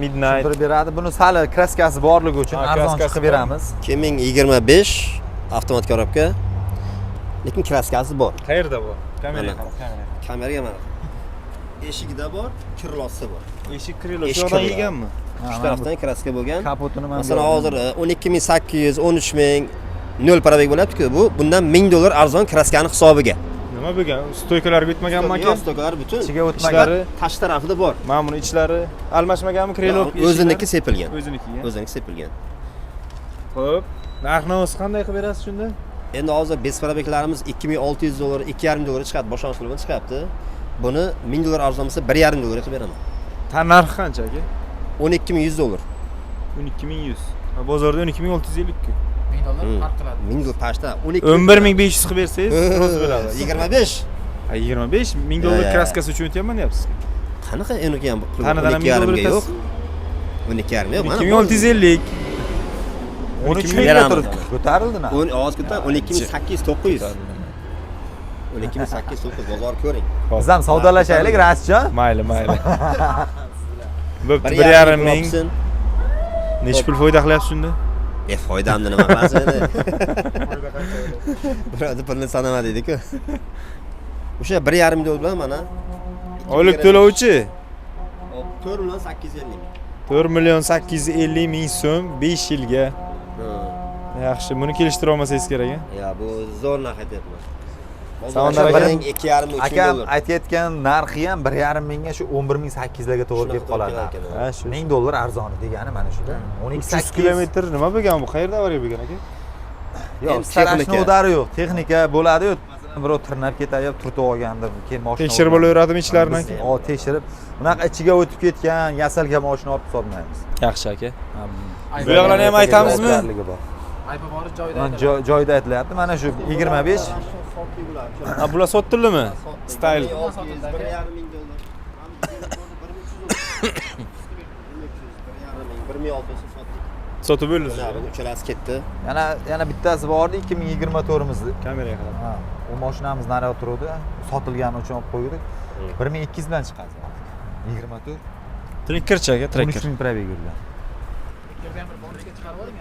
Midnight. tushuntirib beradi. Buni sali kraskasi borligi uchun Ha, arzon kraskasi chiqib beramiz. 2025 avtomat korobka. Lekin kraskasi bor. Qayerda bu? Kameraga Mana. qarab, kameraga. Kameraga mana. Eshigida bor, kirlosi bor. Eshik krilo Eshik shu yoqdan krilo. yeganmi? Ha, Uch mana bu tarafdan kraska bo'lgan. Kapotini mana bu Masalan, yoqdan. hozir 12800, 13000 nol parabek bo'lyapti-ku. Bu bundan 1000 dollar arzon kraskani hisobiga. Nima bo'lgan? Stoykalarga o'tmaganmi aka? Yo'q, stoykalar butun. Ichiga o'tmagan. Ichlari, Tashqi tarafida bor. mana buni ichlari almashmaganmi krilo? O'ziniki sepilgan. O'ziniki. O'ziniki sepilgan. Xo'p. Narx-navosi qanday qilib berasiz shunda? Endi hozir bez parabeklarimiz 2600 dollar, 2,5 dollar chiqadi, boshlang'ich to'lovdan chiqyapti. Buni 1000 dollar arzon bo'lsa 1,5 dollarga qilib beraman. Tan narxi qancha aka? 12100 dollar. 12100. Ha, bozorda 12650 ku. 1000 dollar farq qiladi. 1000 dollar pashta 12 11500 qilib bersangiz rozi bo'ladi. 25. Ha, 25 ming dollar Ya, ya. kraskasi uchun o'tyapman deyapsiz. Qanaqa uniki ham Tanadan ham 1000 dollar 12,5 ga yo'q. o'tasiz. 12,5 yo'q. Mana 2650. 13 mingga Beramiz. turibdi. Ko'tarildi narx. O'n ovoz ko'tar 12800 900. 12800 900 bozor ko'ring. Biz ham savdolashaylik, Rashidjon. Mayli, mayli. Bo'pti, Bir 1,5 ming. olsin. Necha pul foyda qilyapsiz shunda? E foydamni nima qilasiz endi? Birovni pulini sanama deydi-ku. O'sha 1,5 dollar bilan mana Oylik to'lovchi 4 million 850 ming. 4 million 850 ming so'm 5 yilga. Ha. Yaxshi, buni kelishtira olmasangiz kerak a? Ya bu zo'r narx aytyapman. Samandar aka. Biring 2,5 3 Akam dollar. aytayotgan narxi ham 1,5 mingga shu 11800 larga to'g'ri kelib Shunaqa to'g'ri qoladi. kelar ekan, Ha, shu. 1000 dollar arzoni degani mana shuda. 12 300 kilometr nima bo'lgan bu? Qayerda avariya bo'lgan aka? Yo'q, Endi starashni texnika. udari yo'q. Texnika bo'ladi-yu. Masalan, Birov tirnab ketadi yo turtib olgandir, keyin moshina Tekshirib olgan. olaveradimi ichlarini Biz, aka? o, tekshirib, bunaqa ichiga o'tib ketgan yasalgan moshina olib sotmaymiz. Yaxshi aka. Aybi Bu yoqlarni ham aytamizmi? Javobgarligi bor. Aybi bori joyida Mana aytiladi. joyida aytilyapti. Mana shu 25. Ha, bular sotildimi? Style. 1,5 ming dollar. 1,300, 1,600 sotdik. Sotib bo'ldi. Mana uchalasi ketdi. Yana bittasi bor edi, 2024-imizni. Kameraga qarab. Ha, u mashinamiz naryoqda turuvdi. Sotilgani uchun olib qo'ydik. 1200 bilan chiqadi. 24. Trekkerchi aka, trekker. 13 ming пробег yurgan. Yerda ham bir boriga chiqarib oling.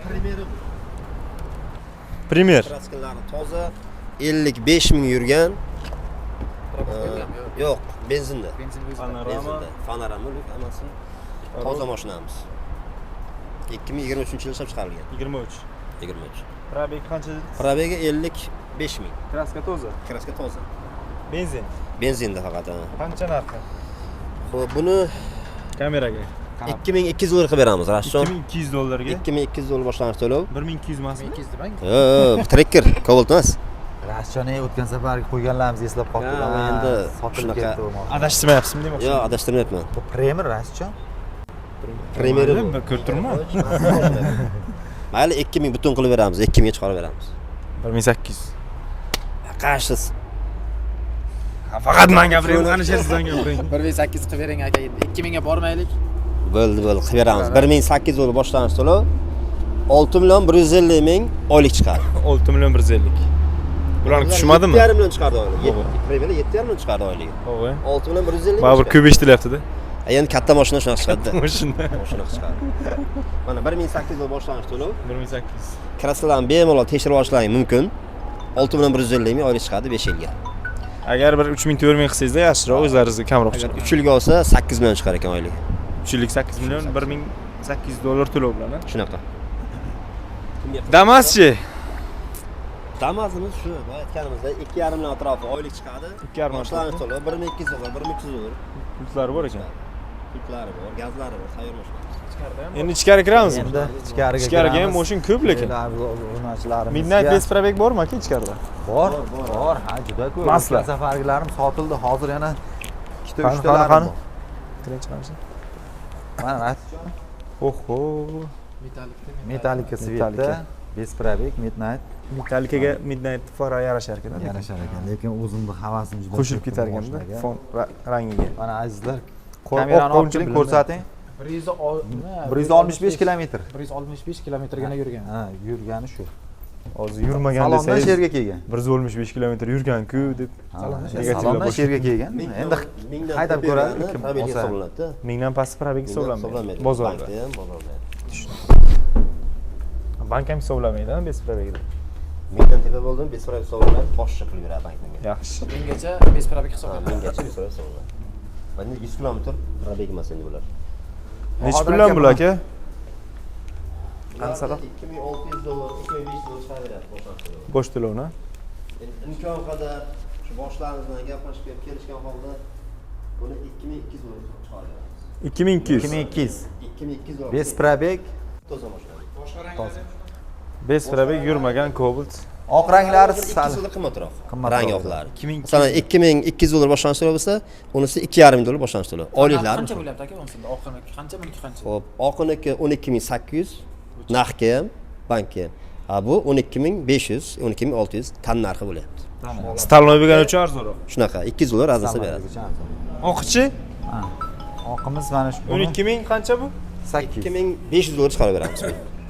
Premier. Краска lari toza. 55 ming yurgan. Yo'q, benzinda. Benzin o'zi. Benzinda. Panorama, люк, hammasi. Toza mashinamiz. 2023 yil ishlab chiqarilgan. 23. 23. Пробег qancha dedingiz? Пробег i 55 ming. Краска toza. Краска toza. Benzin. Benzinda faqat, ha. Qancha narxi? Xo'p, buni Kameraga. 2200 dollar qilib beramiz, Rashidjon. 2200 dollarga. 2200 dollar boshlang'ich to'lov. 1200 emasmi? 200 demang. Yo'q, Trekker, Cobalt emas. Rashidjon, o'tgan safargi qo'yganlarimiz eslab qolibdi. Ha, endi sotilib shunaqa. ketdi u mashina. Adashtirmayapsizmi demoqchi? Yo'q, adashtirmayapman. Bu Premier, Rashidjon. Premieri bu. Bir ko'rib turibman. Mayli, 2000 butun qilib beramiz, 2000 ga chiqarib beramiz. 1800. Qarshi. Faqat man gapiring, qani sizdan gapiring. 1.8 qilib bering aka endi. 2000 ga bormaylik. Bo'ldi, bo'ldi, qilib beramiz. 1800 dollar boshlang'ich to'lov. 6 million 150 ming oylik chiqadi. 6 million 150. Bularni tushmadimi? 7,5 million chiqardi oyligi. Premierda 7,5 million chiqardi oyligi. To'g'ri. 6 million 150 ming. Baribir ko'p eshitilyapti-da. Endi katta mashina shunaqa chiqadi. Mashina. Shunaqa chiqadi. Mana 1800 dollar boshlang'ich to'lov. 1800. Краска larni bemalol tekshirib olishlaring mumkin. 6 million 150 ming oylik chiqadi 5 yilga. Agar bir 3000 4000 qilsangizda yaxshiroq, o'zlaringizga kamroq Agar chiqadi. 3 yilga olsa 8 million chiqar ekan oyligi. 3 yillik 8 million 1800 dollar to'lov bilan. A? Shunaqa. Damaschi. Damazimiz shu, boya aytganimizdek 2,5 million atrofi oylik chiqadi. 2,5 million. Boshlang'ich to'lov 1200 dollar, 1300 dollar. Pultlari bor ekan. Pultlari bor, gazlari bor, tayyor mashina. Endi ichkari kiramizmi? Endi ichkariga Ichkariga ham kiramiz. mashina ko'p lekin. Obunachilarimizga. Midnight без пробег bormi aka ichkarida? Bor, bor, ha, juda ko'p. Masla. O'tgan safargilarim sotildi, hozir yana ikkita, Qani, qani, uchtalari qani? bor. Kiring, chiqamiz. Mana Rashidjon, Oho. Metallikda. Metallica цвет da, Metallica. без пробег, Midnight Metallikaga Midnight fara yarashar ekan. Yarashar ekan, lekin o'zimni havasim juda Qo'shilib ketdi ketar bu ekanda mashinaga. fon rangiga. Mana azizlar, Qo'l- kamerani oq olib keling, bilinadi. ko'rsating. 165 kilometr. 165 kilometrgina yurgan. Ha, yurgani shu. Hozir yurmagan Salondan desangiz shu yerga kelgan. 165 kilometr yurgan-ku deb. Ha, Negativlar salondan boshqa. shu yerga kelgan. Endi Mingdan haydab ko'p ko'radi, yurgani kim пробег olsa. hisoblanadi-da. Mingdan pasti пробег Mingdan hisoblanmaydi. hisoblanmaydi. Bozorda. Bankda ham, bozorda ham. Bank ham hisoblamaydi, ha, без пробег da. Mingdan tepa bo'ldimi, без пробег hisoblanadi, boshqa pul beradi bank menga. Yaxshi. Minggacha без пробег Ha, hisoblanadi. minggacha без пробег hisoblanadi. Mana 100 kilometr пробег emas endi bular. Nechi Bahodir puldan aka, bular aka? Qancha? 2600 dollar, 2500 dollar chiqaveradi boshlang'ich to'lov. Bosh to'lovni. Endi imkon qadar shu boshlarimiz bilan gaplashib kelib kelishgan holda buni 2200 dollar chiqarib beramiz. 2200. 2200. 2200 dollar. Без пробег, Toza mashina. toza. Без пробег yurmagan Cobalt. Oq ranglari 200 sal dollar qimmatroq. Qimmatroq. Rang oqlari. 2200. Masalan, 2200 dollar boshlang'ich to'lov bo'lsa, unisi 2,5 ming dollar boshlang'ich to'lov. Oyliklari. Qancha bo'lyapti aka unisida? Oqiniki qancha, buniki qancha? Xo'p, oqiniki 12 800 naqdga ham, bankka ham. Ha, bu 12 500, 12 600 tan narxi bo'lyapti. Стальной bo'lgani uchun arzonroq. Shunaqa 200 dollar разница beradi. Oqichi Ha. Oqimiz mana shu. 12 000 qancha bu? 8. 2500 dollar chiqarib beramiz.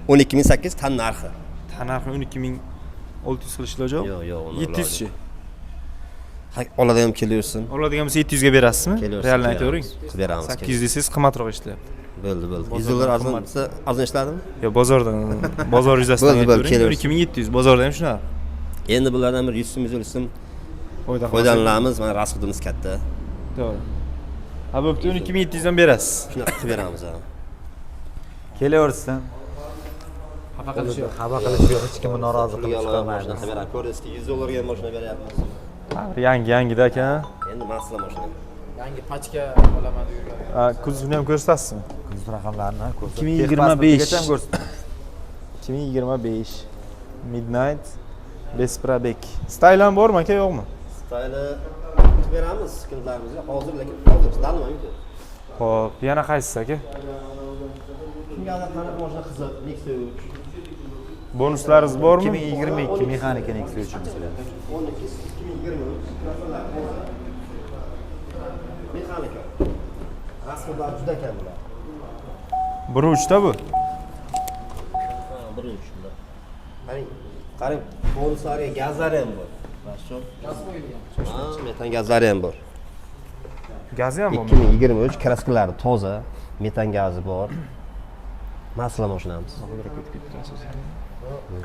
12 800 tan narxi. Tan narxi 12 600 qilish iloji yo'q. Yo'q, yo'q, uni 700 chi. Ha, oladigan kelaversin. Oladigan bo'lsa 700 ga berasizmi? Kelaversin. Реально aytavering. Qilib beramiz. 800 desangiz qimmatroq eshityapti. Bo'ldi, bo'ldi. 100 dollar arzon desa, arzon ishladimi? Yo, bozordan, bozor yuzasidan Bo'ldi, bo'ldi, aytavering. kelaversin. 12 700 bozorda ham shunaqa. Endi bulardan bir 100 so'm, 150 so'm Foyda qilmasak- foydalanamiz. Mana расход imiz katta. To'g'ri. Ha, bo'pti, 12 700 dan berasiz. Shunaqa qilib beramiz ha. Kelaversin. Xafa qilish yo'q. Xafa qilish yo'q, hech kimni norozi Pulga qilib olib mashina chiqarmaymiz. qilib beramiz. Ko'rdingizki, 100 dollarga ham mashina beryapmiz. Yangi yangida aka. Endi masla mashina. Yangi pachka olaman deb yurgan. Ha, kuzovni ham ko'rsatasizmi? Kuzov raqamlarini ko'rsat. 2025. Texpasportgacha ham ko'rsat. 2025 Midnight без пробег. Style ham bormi aka, yo'qmi? Stayli qilib beramiz klientlarimizga hozir, lekin hozir данный момент. Xo'p, yana qaysisi, aka? Kimgadir qanaqa mashina qiziq, Nexia 3. Bonuslaringiz bormi? 2022 mexanika Nexia 3-imiz bilan. 12 2023 kraskalar toza. Mexanika. Расход lari juda kam bular. 1.3 ta bu. Ha, 1.3 bular. Qarang, qarang, bonuslariga gazlari ham bor. Mana shu. Gaz qo'yilgan. Ha, metan gazlari ham bor. Gazi ham bormi? 2023 kraskalari toza, metan gazi bor. Masla mashinamiz.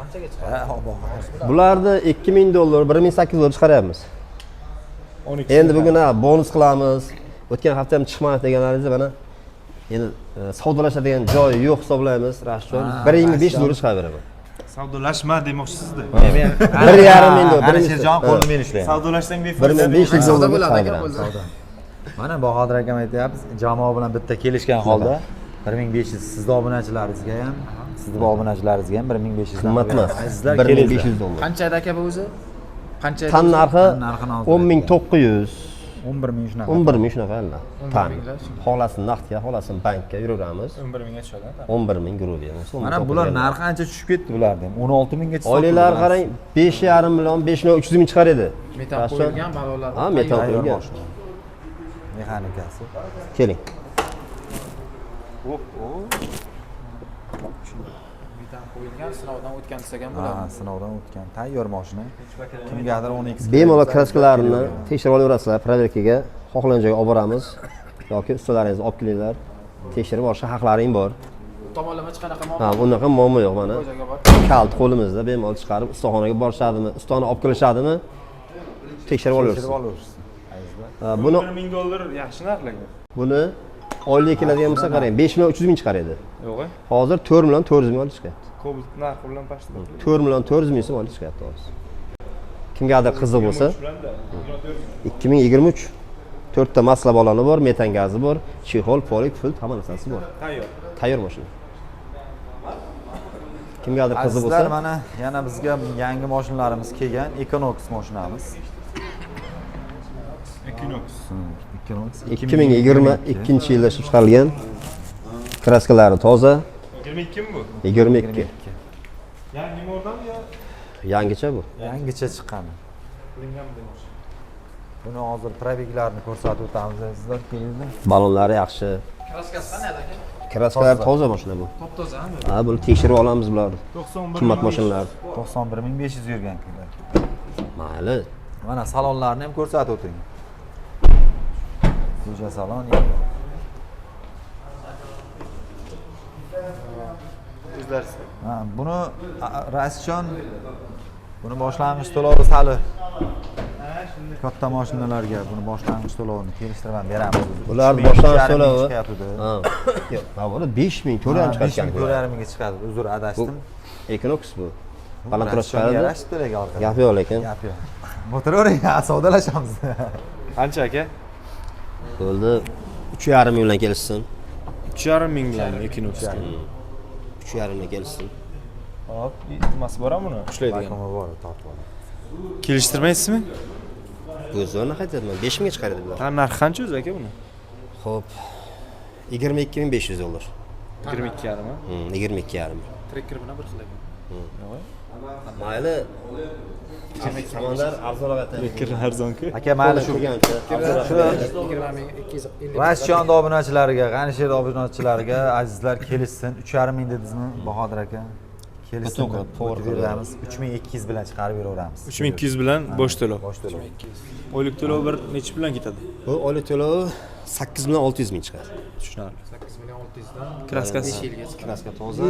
Qanchaga chiqadi? Ha, Bahodir. Bularni 2000 dollar, 1800 dollar chiqaryapmiz. 12. Endi bugun ha bonus qilamiz. O'tgan hafta ham chiqmadi deganlaringizni mana endi savdolashadigan joyi yo'q hisoblaymiz, Rashidjon. 1500 dollar chiqarib beraman. Savdolashma demoqchisizda. 1,5 ming dollar. Ana Sherjon qo'lni men ushlayman. Savdolashsang 1500 Savdo dollar bo'ladi chiqarib aka, beramiz. bo'ldi. Mana Bahodir akam aytyapmiz, jamoa bilan bitta kelishgan holda 1500 sizni obunachilaringizga ham, sizni obunachilaringizga ham 1500 dan Qimmat emas. Azizlar, kelinglar. 1500 dollar. Qancha edi aka bu o'zi? Qancha edi Tan o'zi? narxi Tan narxini hozir 10 900. 11 ming shunaqa. 11 ming shunaqa alla. Tan. Minglar shunga. Xohlasin naqdga, xohlasin bankka yuraveramiz. 11 mingga tushadi. 11 ming грубо. Mana bular narxi ancha tushib ketdi bularni ham. 16 minggacha sotildi. Oyliklar qarang, 5,5 million, 5 million 300 ming chiqar edi. Metan Rashidjon. qo'yilgan, balonlar. Ha, metan Tayyor qo'yilgan. mashina. Mexanikasi. Keling. Metan qo'yilgan, sinovdan o'tgan desak ham Ha, bo'ladi. sinovdan o'tgan tayyor mashina. Kimgadir 12 Bemalol kraskalarini tekshirib olaverasizlar, проверка ga xohlagan joyga olib boramiz yoki ustalaringizni olib kelinglar. Tekshirib olishga haqlaring bor. Bu tomonlama hech qanaqa Ha, muammo unaqa muammo yo'q mana. yo'q joyga bor. Kalit qo'limizda, bemalol chiqarib ustaxonaga borishadimi, ustani olib kelishadimi? Tekshirib Tekshirib olaversin. olaversin. Azizlar. Ha, buni 11 ming dollar yaxshi narx lekin. buni oylik keladigan bo'lsa qarang, 5 million 300 ming chiqar edi. Yo'q. Hozir 4 million 400 ming olib chiqyapti. Cobalt narxi bilan pastda. 4 million 400 ming so'm olib chiqyapti hozir. Kimgadir qiziq bo'lsa, 2023 to'rtta masla baloni bor, metan gazi bor, чехол, полик, pult, hamma narsasi bor. Tayyor. Tayyor mashina. Kimgadir qiziq Azizlar, bo'lsa, mana yana bizga yangi mashinalarimiz kelgan. Equinox mashinamiz. Equinox. Equinox 2022 yilda ishlab chiqarilgan. Kraskalari toza, 22 mi bu? 22. Yangi mordami yo Yangicha bu. Yangicha chiqqan. qilinganmi demoqchi. Buni hozir пробег larni ko'rsatib o'tamiz azizlar, kelinglar. Balonlari yaxshi. Kraskasi qanday aka? Kraskalar toza mashina bu. Top toza, ha? Ha, buni tekshirib olamiz bularni. 91 Qimmat mashinalar. 91 500 yurgan kunlar. Mayli. Mana salonlarni ham ko'rsatib o'ting. Ko'cha salon. O'zlari. Ha, buni Rasjon, buni boshlang'ich to'lovi sali katta mashinalarga buni boshlang'ich to'lovini kelishtirib ham beramiz. Bular 3000, boshlang'ich 3,5 ming to'lovi. chiqyapti. Ha. Yo'q, mana 5 ming, 4 ham 5 ming, chiqargan. 4,5 mingga chiqadi. Uzr, adashdim. Equinox bu. Balandroq Rasjonga chiqaradi. yarashibdi lekin orqada. Gap yo'q lekin. Gap yo'q. O'tiravering, savdolashamiz. Qancha aka? Bo'ldi. 3,5 ming bilan kelishsin. 3,5 ming bilan Equinox. 3,5 bilan kelishsin. Hop, nimasi bormi buni? Ushlaydigan. Vakuumi bor, tortib oladi. Kelishtirmaysizmi? Bu zo'rni aytyapman. 5 mingga chiqaradi bular. Tan narxi qancha o'zi aka buni? Xo'p. 22 500 dollar. 22,5 mi? 22,5. Tracker bilan bir xil ekan. Mayli. Samandar arzonroq aytaylik. Tracker arzon-ku. Aka, mayli shu Turgancha arzonroq. 20 250. Rasjon obunachilariga, G'anisher obunachilariga azizlar kelishsin. 3,5 ming dedingizmi, Bahodir aka? Kelishsin. Butun qilib, to'g'ri O'tib beramiz. 3200 bilan chiqarib beraveramiz. 3200 bilan bosh to'lov. Bosh to'lov. Oylik to'lov bir necha bilan ketadi? Bu oylik to'lovi 8 million 600 ming chiqadi. Tushunarli. 8 million 600 dan Kraskasi. 5 yilga chiqadi. Kraska toza.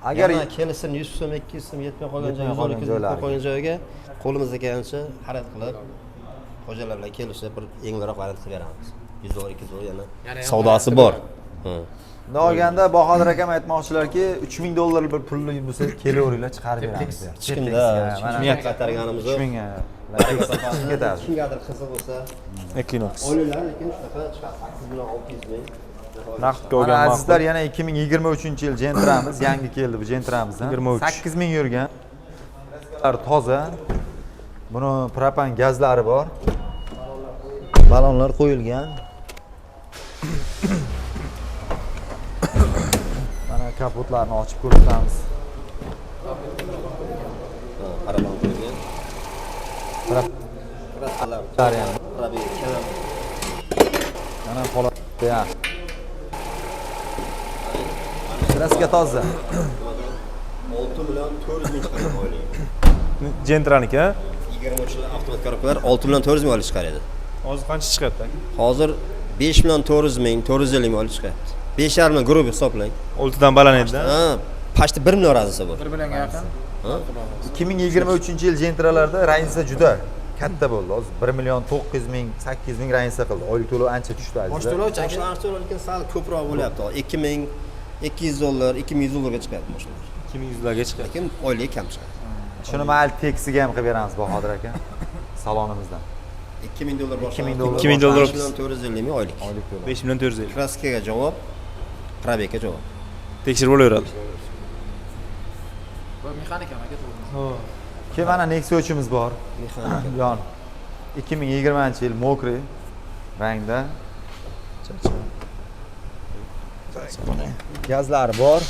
Agar Yana kelishsin 100 so'm, 200 so'm yetmay qolgan Yetmay joyga, qolgan 112 yetmay joylariga. qolgan joyiga qo'limizda kelgancha harakat qilib xo'jalar bilan kelishib bir yengilroq variant qilib beramiz. 100 dollar, 200 dollar yana Yana ham savdosi varianti bor. Ha. Bunday olganda Bahodir akam aytmoqchilarki, 3000 dollar bir pulli bo'lsa kelaveringlar, chiqarib beramiz. Hech kimda Mana qaytarganimiz yo'q. 3000 chiqib ketadi. Kimgadir qiziq bo'lsa, Equinox. oyliklar lekin shunaqa chiqadi 8 million 600 ming. Naqdga Mana olgan azizlar, ma'qul. yana 2023-yil Gentramiz yangi keldi bu Gentramiz. 23. 8000 yurgan. Toza. Buni propan gazlari bor. Balonlar qo'yilgan. Mana kapotlarni ochib ko'rsatamiz. Paraban qo'yilgan. Kraskalar ham. Probegi kam. Mana holatda yaxshi. Kraska toza. 6 million 400 ming chiqaradi oylik. Gentraniki, ha? 23 yil avtomat korobkalar 6 million 400 ming oylik chiqaradi. Hozir qancha chiqyapti aka? Hozir 5 million 400 ming, 450 ming oylik chiqyapti. 5,5 million грубо hisoblang. 6dan baland edi. Ha, почти 1 million разница bor. 1 millionga yaqin. 2023 yil Gentralarda разница juda katta bo'ldi. Hozir 1 million 900 ming, 800 ming разница qildi. Oylik to'lov ancha tushdi Bosh azizlar. to'lovchi aka. Boshlang'ich to'lov lekin sal ko'proq bo'lyapti. 2200 dollar, 2100 dollarga chiqyapti mashinalar. 2100larga chiqyapti. Lekin oyligi kam chiqadi. Shuni mayli teksiga ham qilib beramiz Bahodir aka. Salonimizdan. 2000 dollar 2000 dollar. 2000 dollar. 5 million 450 ming oylik. Oylik to'lov. 5 million 450. Kraskaga javob, пробег ka javob. Tekshirib olaveradi. Bu mexanika aka to'g'rimi? Keyin mana Nexia 3imiz bor. Mexanika. Yon. 2020 yil мокрый rangda. Gazlari bor.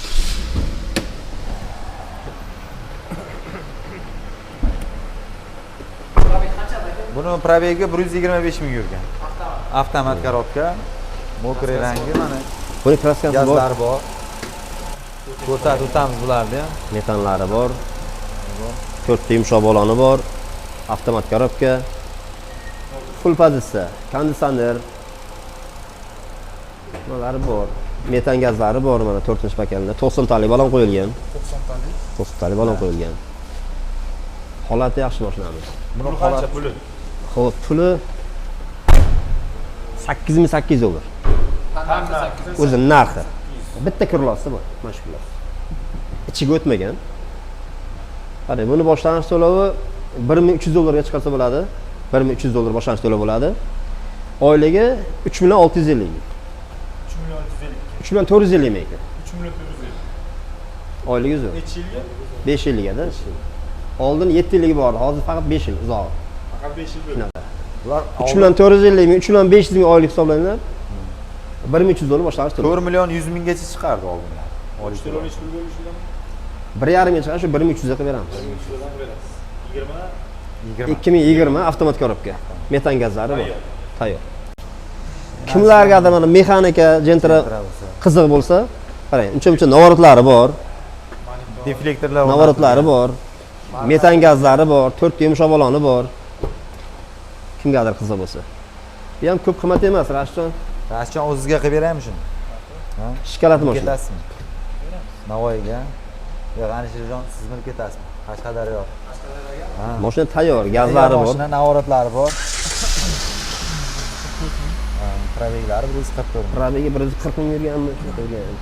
Пробег qancha aka? Buni пробег i 125 ming yurgan. Avtomat korobka. Мокрый rangi mana Buni kraskasi bor, gazlari bor. Ko'rsatib o'tamiz bularni ham. metanlari bor. To'rtta yumshoq baloni bor. Avtomat korobka. Full pozitsiya, konditsioner. Nimalari bor. Metan gazlari bor mana 4-pakalda. 90 talik balon qo'yilgan. 90 talik. 90 talik balon qo'yilgan. Holati yaxshi mashinamiz. Buni Qancha puli? Xo'p, puli 8800 dollar. Tanlari 8. O'zi narxi. Bitta крыло si bor, mana shu крыло si. Ichiga o'tmagan. Qarang, buni boshlang'ich to'lovi 1300 dollarga chiqarsa bo'ladi. 1300 dollar boshlang'ich to'lov bo'ladi. Oyligi 3 million 650 ming. 3 million 650. 3 million 450 ming ekan. 3 million 450. Oyligi zo'r. Necha yilga? 5 yilligada. Oldin 7 yilligi bor edi, hozir faqat 5 yil uzog'i. Faqat 5 yil bo'ldi. Bular 3 million 450 ming, 3 million 500 ming oylik hisoblanadi. 1300 dollar boshlang'ich to'lov. 4 million 100 minggacha chiqardi oldinlar. Oylik To'lov to'lov. necha pul bo'ldi shundan? 1,5 ming chiqadi, shu 1300 ga qilib beramiz. 1300 dan berasiz. 20 20. 2020 avtomat korobka. Metan gazlari bor. Tayyor. Kimlargadir mana mexanika, Gentra Gentra bo'lsa. qiziq bo'lsa, qarang, uncha-muncha наворот lari bor, Deflektorlar наворот lari bor, metan gazlari bor, to'rtta yumshoq baloni bor. Kimgadir qiziq bo'lsa. Bu ham ko'p qimmat emas, Rashidjon. Rashidjon o'zizga qilib beraymi shuni? Shikolat mashina. Ketasizmi? Navoiyga. Yo'q, Alisherjon, siz minib ketasizmi? Qashqadaryo. Mashina tayyor, gazlari bor. Mashina наворот lari bor. Ha, Пробег lari 144 ming. Пробег i 140 ming yurganmi, shunaqa yurgan.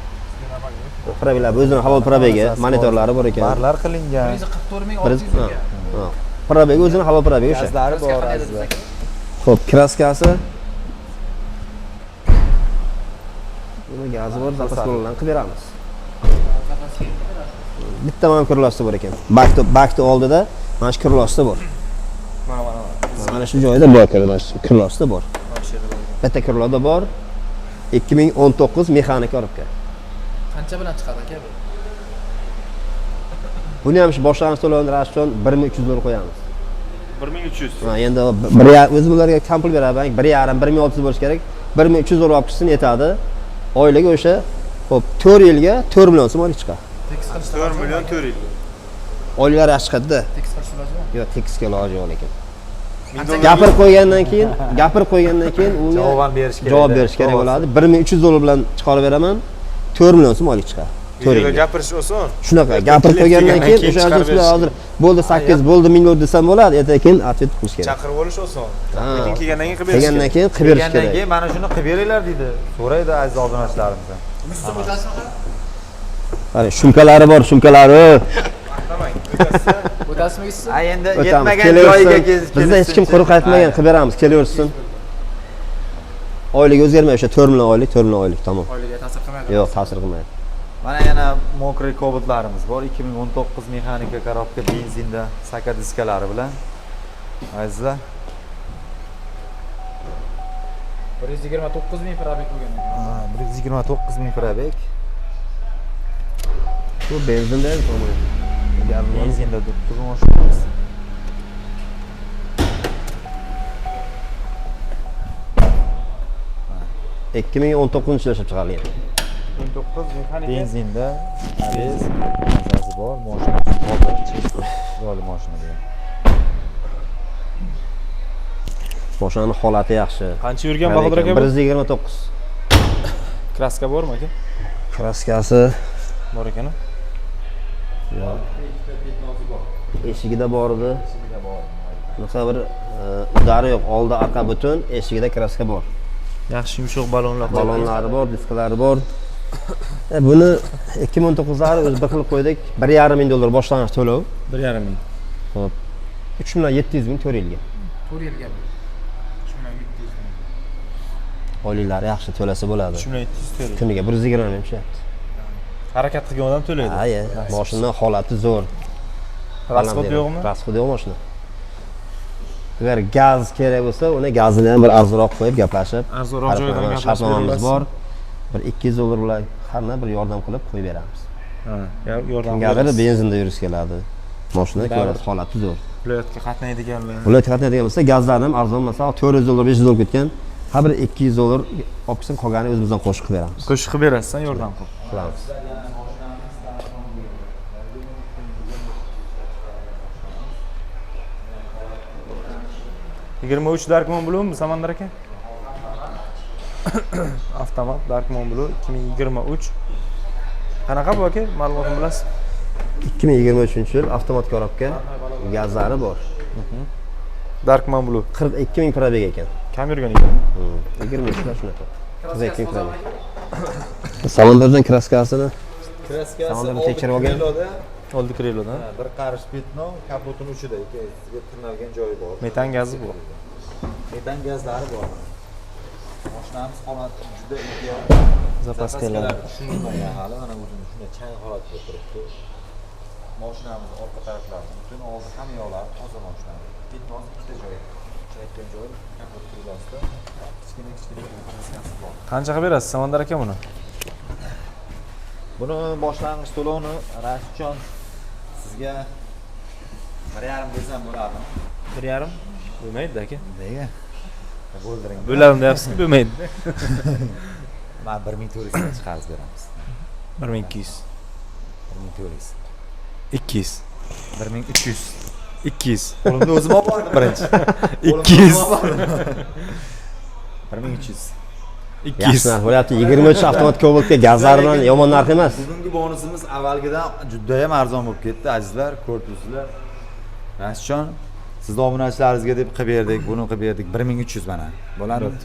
Пробег lar o'zini halol пробег i, monitorlari bor ekan. Barlar qilingan. 144 ming Bir yuz- 600 yurgan. Ha. Пробег i o'zini halol пробег i o'sha. Gazlari Kraska bor qanday azizlar. dedingiz aka? Xo'p, kraskasi Buni gazi bor, запас balonlarni qilib beramiz. Bitta mana крыло si bor ekan. Bakni oldida mana shu крыло si bor. Mana mana mana. Mana shu joyida bor крыло si, крыло si bor. Bitta крыло da bor. 2019 mexanik korobka. Qancha bilan chiqadi aka bu? Buni ham shu boshlang'ich to'lovini Rashidjon 1300 dollar qo'yamiz. 1300. Ha, endi bir o'zi bularga kam pul beradi bank, 1,5 1600 bo'lishi kerak. 1300 dollar olib chiqsin yetadi. Oyligi o'sha, xo'p, 4 yilga 4 million so'm oylik chiqadi. Tekis qilish 4 million 4 yil. Oyliklar yaxshi chiqadi-da. Tekis qilish iloji bormi? Yo'q, tekisga iloji yo'q lekin. Gapirib qo'ygandan keyin unga Javob ham berish kerak. Javob berish kerak bo'ladi. 1300 dollar bilan chiqarib beraman. 4 million so'm oylik chiqadi. 4 Videoda yilga. gapirish oson. Shunaqa gapirib qo'ygandan keyin keyin o'sha chiqarib sizlar berish. Hozir bo'ldi 8 bo'ldi 1000 dollar desam bo'ladi, ertaga keyin ответ qilish kerak. Chaqirib olish oson. Ha. Lekin kelgandan keyin qilib berish Kelgandan kerak. keyin qilib berish Kelgandan kerak. keyin mana shuni qilib beringlar deydi. So'raydi aziz obunachilarimizdan. 100 so'm o'tasizmi? Qarang, шумка lari bor, шумка lari. Maqtamang. O'tasizlar. O'tasizmi siz? Ha, endi O'tamiz. yetmagan joyiga Kelaversin. Bizda hech kim quruq qaytmagan, qilib beramiz, kelaversin. Oylik o'zgarmaydi, o'sha 4 million oylik, 4 million oylik, tamom. Oyliga ta'sir qilmaydi. Yo'q, ta'sir qilmaydi. Mana yana мокрый Cobaltlarimiz bor. 2019 mexanika korobka benzinda saka diskalari bilan. Azizlar, 129 ming пробег bo'lgan ekan. 129 ming пробег. Bu benzinda edi, по-моему. Gaz bor. Benzinda turibdi bu mashinamiz. Ikki ming o'n to'qqizinchi yilda ishlab chiqarilgan. 19 mexanika. Benzinda ABS narsasi bor, mashina toza, чисто, chiroyli mashina degan. Mashinani holati yaxshi. Qancha yurgan Bahodir aka? 129. Kraska bormi aka? Kraskasi Bor ekan. yo'q. Eshigida bor edi. Bunaqa bir udari yo'q, oldi arqa butun, eshigida kraska bor. Yaxshi yumshoq balonlar. Balonlari bor, diskalari bor. Buni 2019lari o'zi bir xil qo'ydik. 1,5 ming dollar boshlang'ich to'lov. 1,5 ming. Xo'p. 3 million 700 ming 4 yilga. 4 yilga. 3 million 700 ming. Oyliklari yaxshi to'lasa bo'ladi. 3 million 700 to'laydi. Kuniga 120 ming tushyapti. Harakat qilgan odam to'laydi. Ha, mashina holati zo'r. Расход yo'qmi? Расход yo'q mashina. Agar gaz kerak bo'lsa, uni gazini ham bir arzonroq qo'yib gaplashib, Arzonroq joyidan gaplashib shartnomamiz berilasiz. bor. Bir 200 dollar bilan har bir yordam qilib qo'yib beramiz. Ha, yordam Kimgadir berasiz. benzinda yurgisi keladi. Mashina ko'rasiz, holati zo'r. Viloyatga qatnaydiganlar. Viloyatga qatnaydigan bo'lsa, gazlarni ham arzon, masalan, 400 dollar, 500 dollar ketgan, har bir 200 dollar olib kelsin, qolganini o'zimizdan qo'shib qilib beramiz. Qo'shiq qilib berasiz, yordam qilib. Qilamiz. Yigirma uch Darkman Blue'mi Samandar aka? Avtomat Darkman Blue 2023. Qanaqa bu aka? Ma'lumotini bilasiz? 2023 yil avtomat korobka, gazlari bor. Darkman Blue. 42 ming пробег ekan. Kam yurgan ekan. 23lar shunaqa. 42 ming пробег. Samandardan kraskasini Kraskasi Samandarni tekshirib olgan. Oldi krilodan. Bir qarish пятно kapotini uchida ikkisiga tirnalgan joyi bor. Metan gazi bor. Metan gazlari bor. Mashinamiz holati juda ideal. Zapaskalar. Tushirilmagan hali, mana o'zini shunday chang holatda turibdi. Mashinamiz orqa taraflari, butun oldi hamma yoqlari toza mashina. Пятно si ikkita joyi. Aytgan joyi kapot krilosida kichkina kichkina kraskasi bor. Qancha qilib berasiz Samandar aka buni? Buni boshlang'ich to'lovini Rashidjon sizga 1,5 bersam bo'ladimi? 1,5 bo'lmaydi aka. Nega? Bo'ldiring. Bo'ladim deyapsiz-ku, bo'lmaydi. Man 1400 ga chiqarib beramiz. 1200. 1400. 200. 1300. 200. Qo'limda o'zim olib bordim birinchi. 200. 1300. 200. Yaxshi narx bo'lyapti. 23 avtomat Cobaltga gazlari bilan yomon narx emas. Bugungi bonusimiz avvalgidan juda ham arzon bo'lib ketdi, azizlar, ko'rib turibsizlar. Rashidjon, sizni obunachilaringizga deb qilib berdik, buni qilib berdik. 1300 mana. Bo'ladimi?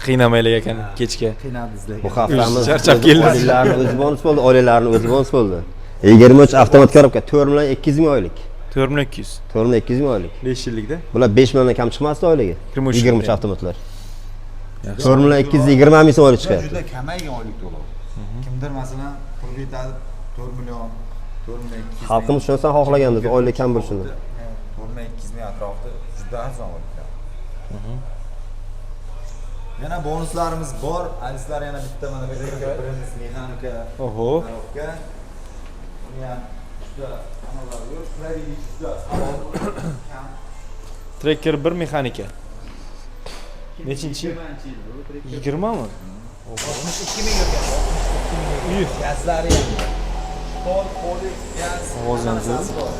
Qiynamaylik ekan kechga. Qiynadingiz Bu haftamiz Charchab keldi. Oyliklarni o'zi bonus bo'ldi, oyliklarni o'zi bonus bo'ldi. 23 avtomat korobka 4 million 200 ming oylik. 4 million 200. 4 million 200 ming oylik. 5 yillikda. Bular 5 milliondan kam chiqmasdi oyligi. 23 23 avtomatlar. 4 million 220 ming so'm oylik chiqyapti. Juda kamaygan oylik to'lov. Kimdir masalan pul yetadi 4 million, 4 million 200 ming. Xalqimiz shunasini xohlagan biz oylik kam bo'lishini. 4 million 200 ming atrofida juda arzon oyliklar. Yana bonuslarimiz bor. Azizlar, yana bitta mana bu yerda birimiz mexanika Oho. korobka. Uni ham juda amallar yo'q. Пробег i juda kam. Tracker 1 mexanika. Nechinchi yil? 20 mi? 62 ming yurgan. 62 ming. Gazlari ham. Pol, polik, gaz. Ovozi ham zo'r. hammasi bor.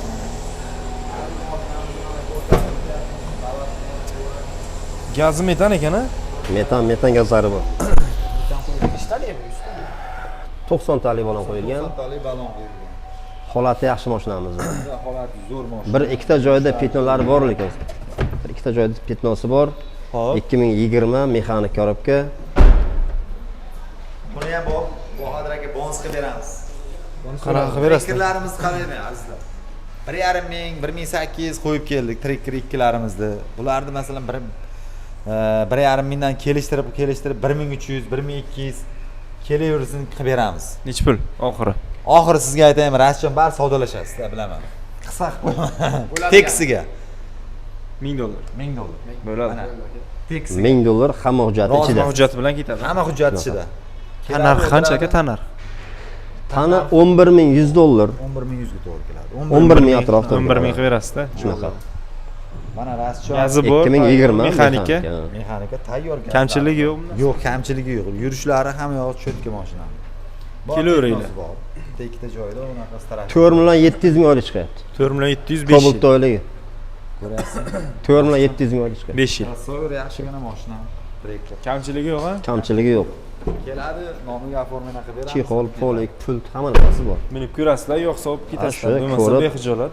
Gazi metan ekan a? Metan, metan gazlari bor. Nechtalik bu? 100 talik. 90 talik balon qo'yilgan. 90 talik balon qo'yilgan. Holati yaxshi mashinamiz. Juda holati zo'r mashina. Bir ikkita joyda пятно lari bor lekin. Bir ikkita joyda пятно si bor. Hop. 2020 mexanik korobka. Buni ham Bahodir aka bonus qilib beramiz. Qanaqa qilib berasiz? Trekkerlarimiz qalay azizlar? 1,5 ming, 1800 qo'yib keldik trekker ikkilarimizni. Bularni masalan 1,5 mingdan kelishtirib, kelishtirib 1300, 1200 kelaversin qilib beramiz. Nechi pul oxiri? Oxiri sizga aytaymi, Rashidjon, bari savdolashasiz, bilaman. Qisqa qilib qo'yaman. Teksiga. $1000. $1000. Bo'ladi. Mana tekst. $1000 hamma hujjati Rozi ichida. Hamma hujjati bilan ketadi. Hamma hujjati ichida. Narxi qancha aka tanarx? Tani $11,100. 11,100 ga to'g'ri keladi. 11,000 atrofida. 11,000 qilib berasizda. Shunaqa. Mana rascho Gazi bor. 2020 Mexanika. Mexanika tayyor. gazlar. Kamchiligi yo'qmi? Yo'q, kamchiligi yo'q. Yurishlari hamma yoq cho'tka mashinani. Bor, Kelaveringlar. texnosi bor. Bitta ikkita joyda unaqa straf. 4,7 million oylik chiqyapti. 4,705 yil. Cobalt oyligi. Ko'ryapsiz. 4,7 million oylik chiqyapti. 5 yil. Crossover yaxshigina mashina. Tracker. Kamchiligi yo'q ha? Kamchiligi yo'q. Keladi, nomiga оформление qilib beramiz. Chexol, polik, pult hamma narsasi bor. Minib ko'rasizlar, yo'qsa olib ketasizlar. Shu, Bo'lmasa ko'rib. bexijolat.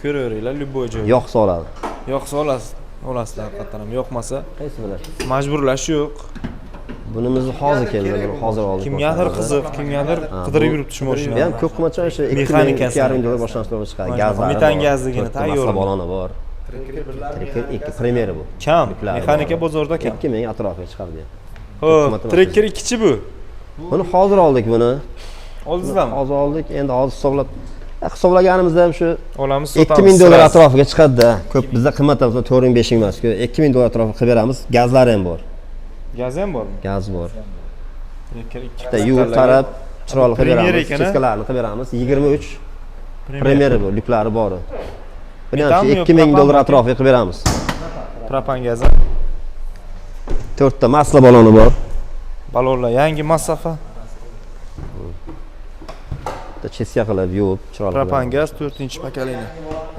Ko'raveringlar, любой joy. Yoqsa oladi. Yoqsa olasiz, olasizlar haqiqatan ham. Yoqmasa Qaysi bilan? majburlash yo'q. Bunimiz hozir keldi, buni hozir oldik. Kimgadir qiziq, kimgadir qidirib yuribdi shu Bu ham mashinani. ko'p qimmatcha o'sha Mexanikasi. 2,5 dollar boshlanish chiqadi. Gazlari. Metan gazligini to'rtta tayyor. Masla baloni bor. Tracker 2 Premier bu. Kam, Yuklari mexanika bor. bozorda kam. 2000 atrofiga chiqadi bu ham. Xo'p, qimmat Tracker 2-chi bu. Buni hozir oldik buni. Oldingizlarmi? Hozir oldik. Endi hozir hisoblab hisoblaganimizda ham shu Olamiz, sotamiz. $2000 atrofiga chiqadi-da. Ko'p bizda qimmat emas, 4000 5000 emas-ku. $2000 atrofiga qilib beramiz. Gazlari ham bor. Gazi ham bormi? Gaz bor. Tracker 2. Bitta yuvib tarab chiroyli qilib Premier beramiz. ekan, a? Cheskalarini qilib beramiz. 23 Premier bu, lyuklari bor. Buni ham Metanmi yo $2000 propanmi? atrofiga qilib beramiz. Propan gazi. 4 ta masla baloni bor. Balonlar yangi masofa. Bitta cheska qilib yuvib chiroyli qilib Propan beramiz. gaz 4-pokoleniya.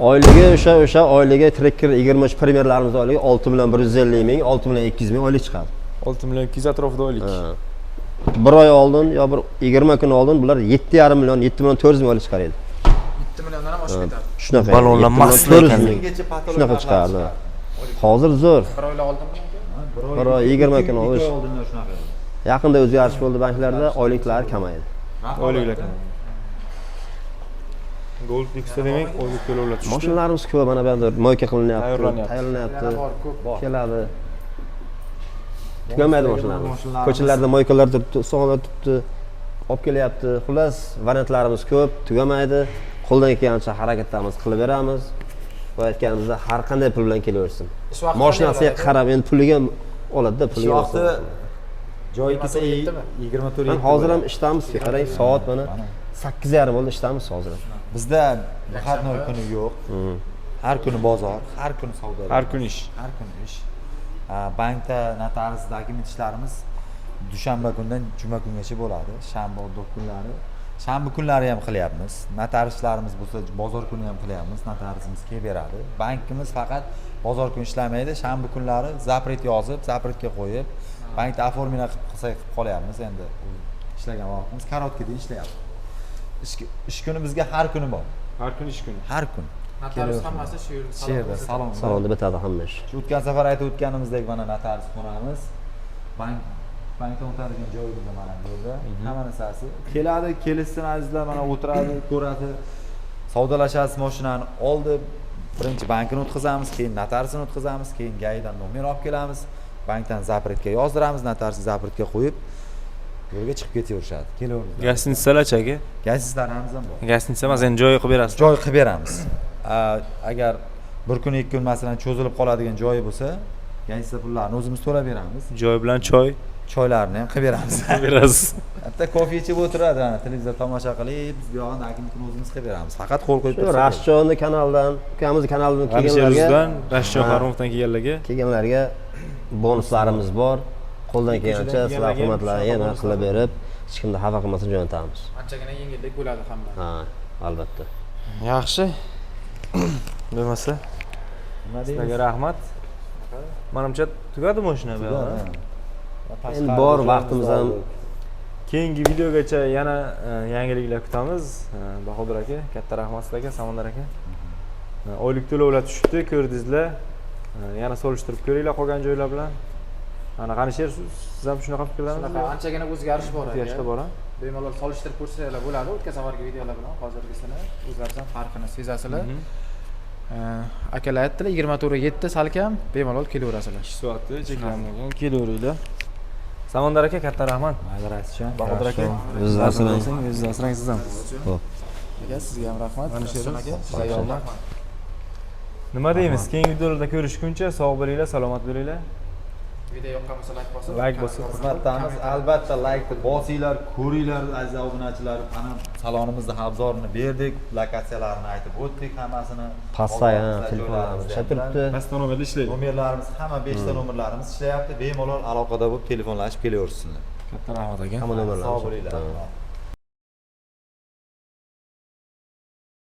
Oyligi o'sha oyligi Tracker 23 Premierlarimiz oyligi 6,150 million, 6,200 million oylik chiqadi. 6,2 million atrofida oylik. Ha. Bir oy oldin yo bir 20 kun oldin bular 7,5 million, 7,4 million oylik chiqar edi. 7 milliondan ham oshib ketadi. Shunaqa. Balonlar 7 masla 400 ekan. ming. Gacha patolog Shunaqa chiqardi. Hozir zo'r. Bir oyla oldinmi? Bir oy 20 kun oldin. oldin. Oldindan shunaqa edi. Yaqinda o'zgarish bo'ldi banklarda, oyliklar kamaydi. Oyliklar kam. Gold Lux'da demak oylik to'lovlar tushdi. Mashinalarimiz ko'p, mana bu yerda moyka qilinyapti, Tayyorlanyapti. tayyorlanyapti. Yana bor, ko'p bor. Keladi. Tuganmaydi mashinalarimiz. Mashinalarimiz. Ko'chalarda moykalar turibdi, ustaxonalar turibdi, olib kelyapti. Xullas, variantlarimiz ko'p, tugamaydi. Qo'ldan kelgancha harakatlarimiz qilib beramiz. Va aytganimizda har qanday pul bilan kelaversin. Ish vaqti Mashinasiga qanday qarab, endi puliga ham oladi-da, Ish puliga. vaqti joyi kelsa 24 Mana hozir ham ishdamiz, qarang, soat mana 8:30 bo'ldi, ishdamiz hozir ham. Bizda выходной kuni yo'q. Har kuni bozor, har kuni savdo. Har kun ish. Har kuni ish. Bankda notarius dokument ishlarimiz dushanba kundan juma kungacha bo'ladi. Shanba oddiy kunlari. Shanba kunlari ham qilyapmiz. Notariuslarimiz bo'lsa bozor kuni ham qilyapmiz. Notariusimiz kelib beradi. Bankimiz faqat bozor kuni ishlamaydi. Shanba kunlari запрет yozib, запрет ga qo'yib, bankda оформление qilib qilsak qilib qolyapmiz endi. Ishlagan vaqtimiz короткий da ishlayapmiz. Ish kuni bizga har kuni bor. Har kun ish kuni. Har kun. Notarius hammasi shu yerda. Shu yerda salonda. Salonda bitadi hamma ish. Shu o'tgan safar aytib o'tganimizdek mana notarius xonamiz. Bankdan o'tadigan joyimiz mana bu yerda. Hamma narsasi. Keladi, kelishsin azizlar, mana o'tiradi, ko'radi. Savdolashasiz mashinani oldi. Birinchi bankini o'tkazamiz, keyin notariusini o'tkazamiz, keyin GAIdan nomer olib kelamiz. Bankdan запрет ga yozdiramiz, notarius запрет ga qo'yib yo'lga chiqib ketaverishadi. Kelaveradi. Gostinitsalarchi aka? Gazitlarimiz ham bor. Gostinitsa emas, endi joyi qilib berasiz. Joy qilib beramiz. Agar bir kun ikki kun masalan cho'zilib qoladigan joyi bo'lsa, gazeta pullarini o'zimiz to'lab beramiz. Joy bilan choy Choylarni ham qilib beramiz. qilib berasiz. Bitta kofe ichib o'tiradi, ana televizor tomosha qilib, biz buyog'ini akimnikini o'zimiz qilib beramiz. Faqat qo'l qo'yib Shu tursa. Rashchonni kanaldan, ukamizni kanalidan kelganlarga, Alisher Rashidjon Ha. Harunovdan kelganlarga kelganlarga bonuslarimiz bor. Qo'ldan kelgancha sizlar hurmatlarini yana qilib berib, hech kimni xafa qilmasdan jo'natamiz. Anchagina yengillik bo'ladi hamma. Ha, albatta. Yaxshi. Bo'lmasa Nima deymiz? sizlarga rahmat. Manimcha tugadi mashina bu yoqda. Endi bor vaqtimiz ham Keyingi videogacha yana yangiliklar kutamiz. Bahodir aka, katta rahmat sizlarga, Samandar aka. Oylik to'lovlar tushibdi, ko'rdingizlar. Yana solishtirib ko'ringlar qolgan joylar bilan. Ana Qalisher, siz ham shunaqa fikrdamisiz? Shunaqa anchagina o'zgarish bor aka. O'zgarishlar bor, a? Bemalol solishtirib ko'rsanglar bo'ladi. O'tgan safargi videolar bilan hozirgisini o'zlariz ham farqini sezasizlar. Akalar aytdilar 24:07 salkam bemalol kelaverasizlar. Ish soati cheklanmagan, kelaveringlar. Samandar aka, katta rahmat. Mayli Rashidjon. Bahodir aka, O'zingiz asrang. O'zingiz asrang siz ham. Xo'p. Aka, sizga ham rahmat. Mana shu Aka, sizlarga rahmat. Nima deymiz? Keyingi videolarda ko'rishguncha sog' bo'linglar, salomat bo'linglar. Video yoqqan bo'lsa layk bosib, Layk bosib. Xizmatdamiz. Albatta laykni bosinglar, ko'ringlar aziz obunachilar. Ana salonimizni obzorini berdik, lokatsiyalarini aytib o'tdik hammasini. Pastda, ha, Bozorimiz, telefonlarimiz joylarimiz ishlab turibdi. Pastda nomerda ishlaydi. Nomerlarimiz hamma 5 ta nomerlarimiz ishlayapti. Bemalol aloqada bo'lib telefonlashib kelaversinlar. Katta rahmat aka. Hamma nomerlarimiz. Sog' bo'linglar. Ha.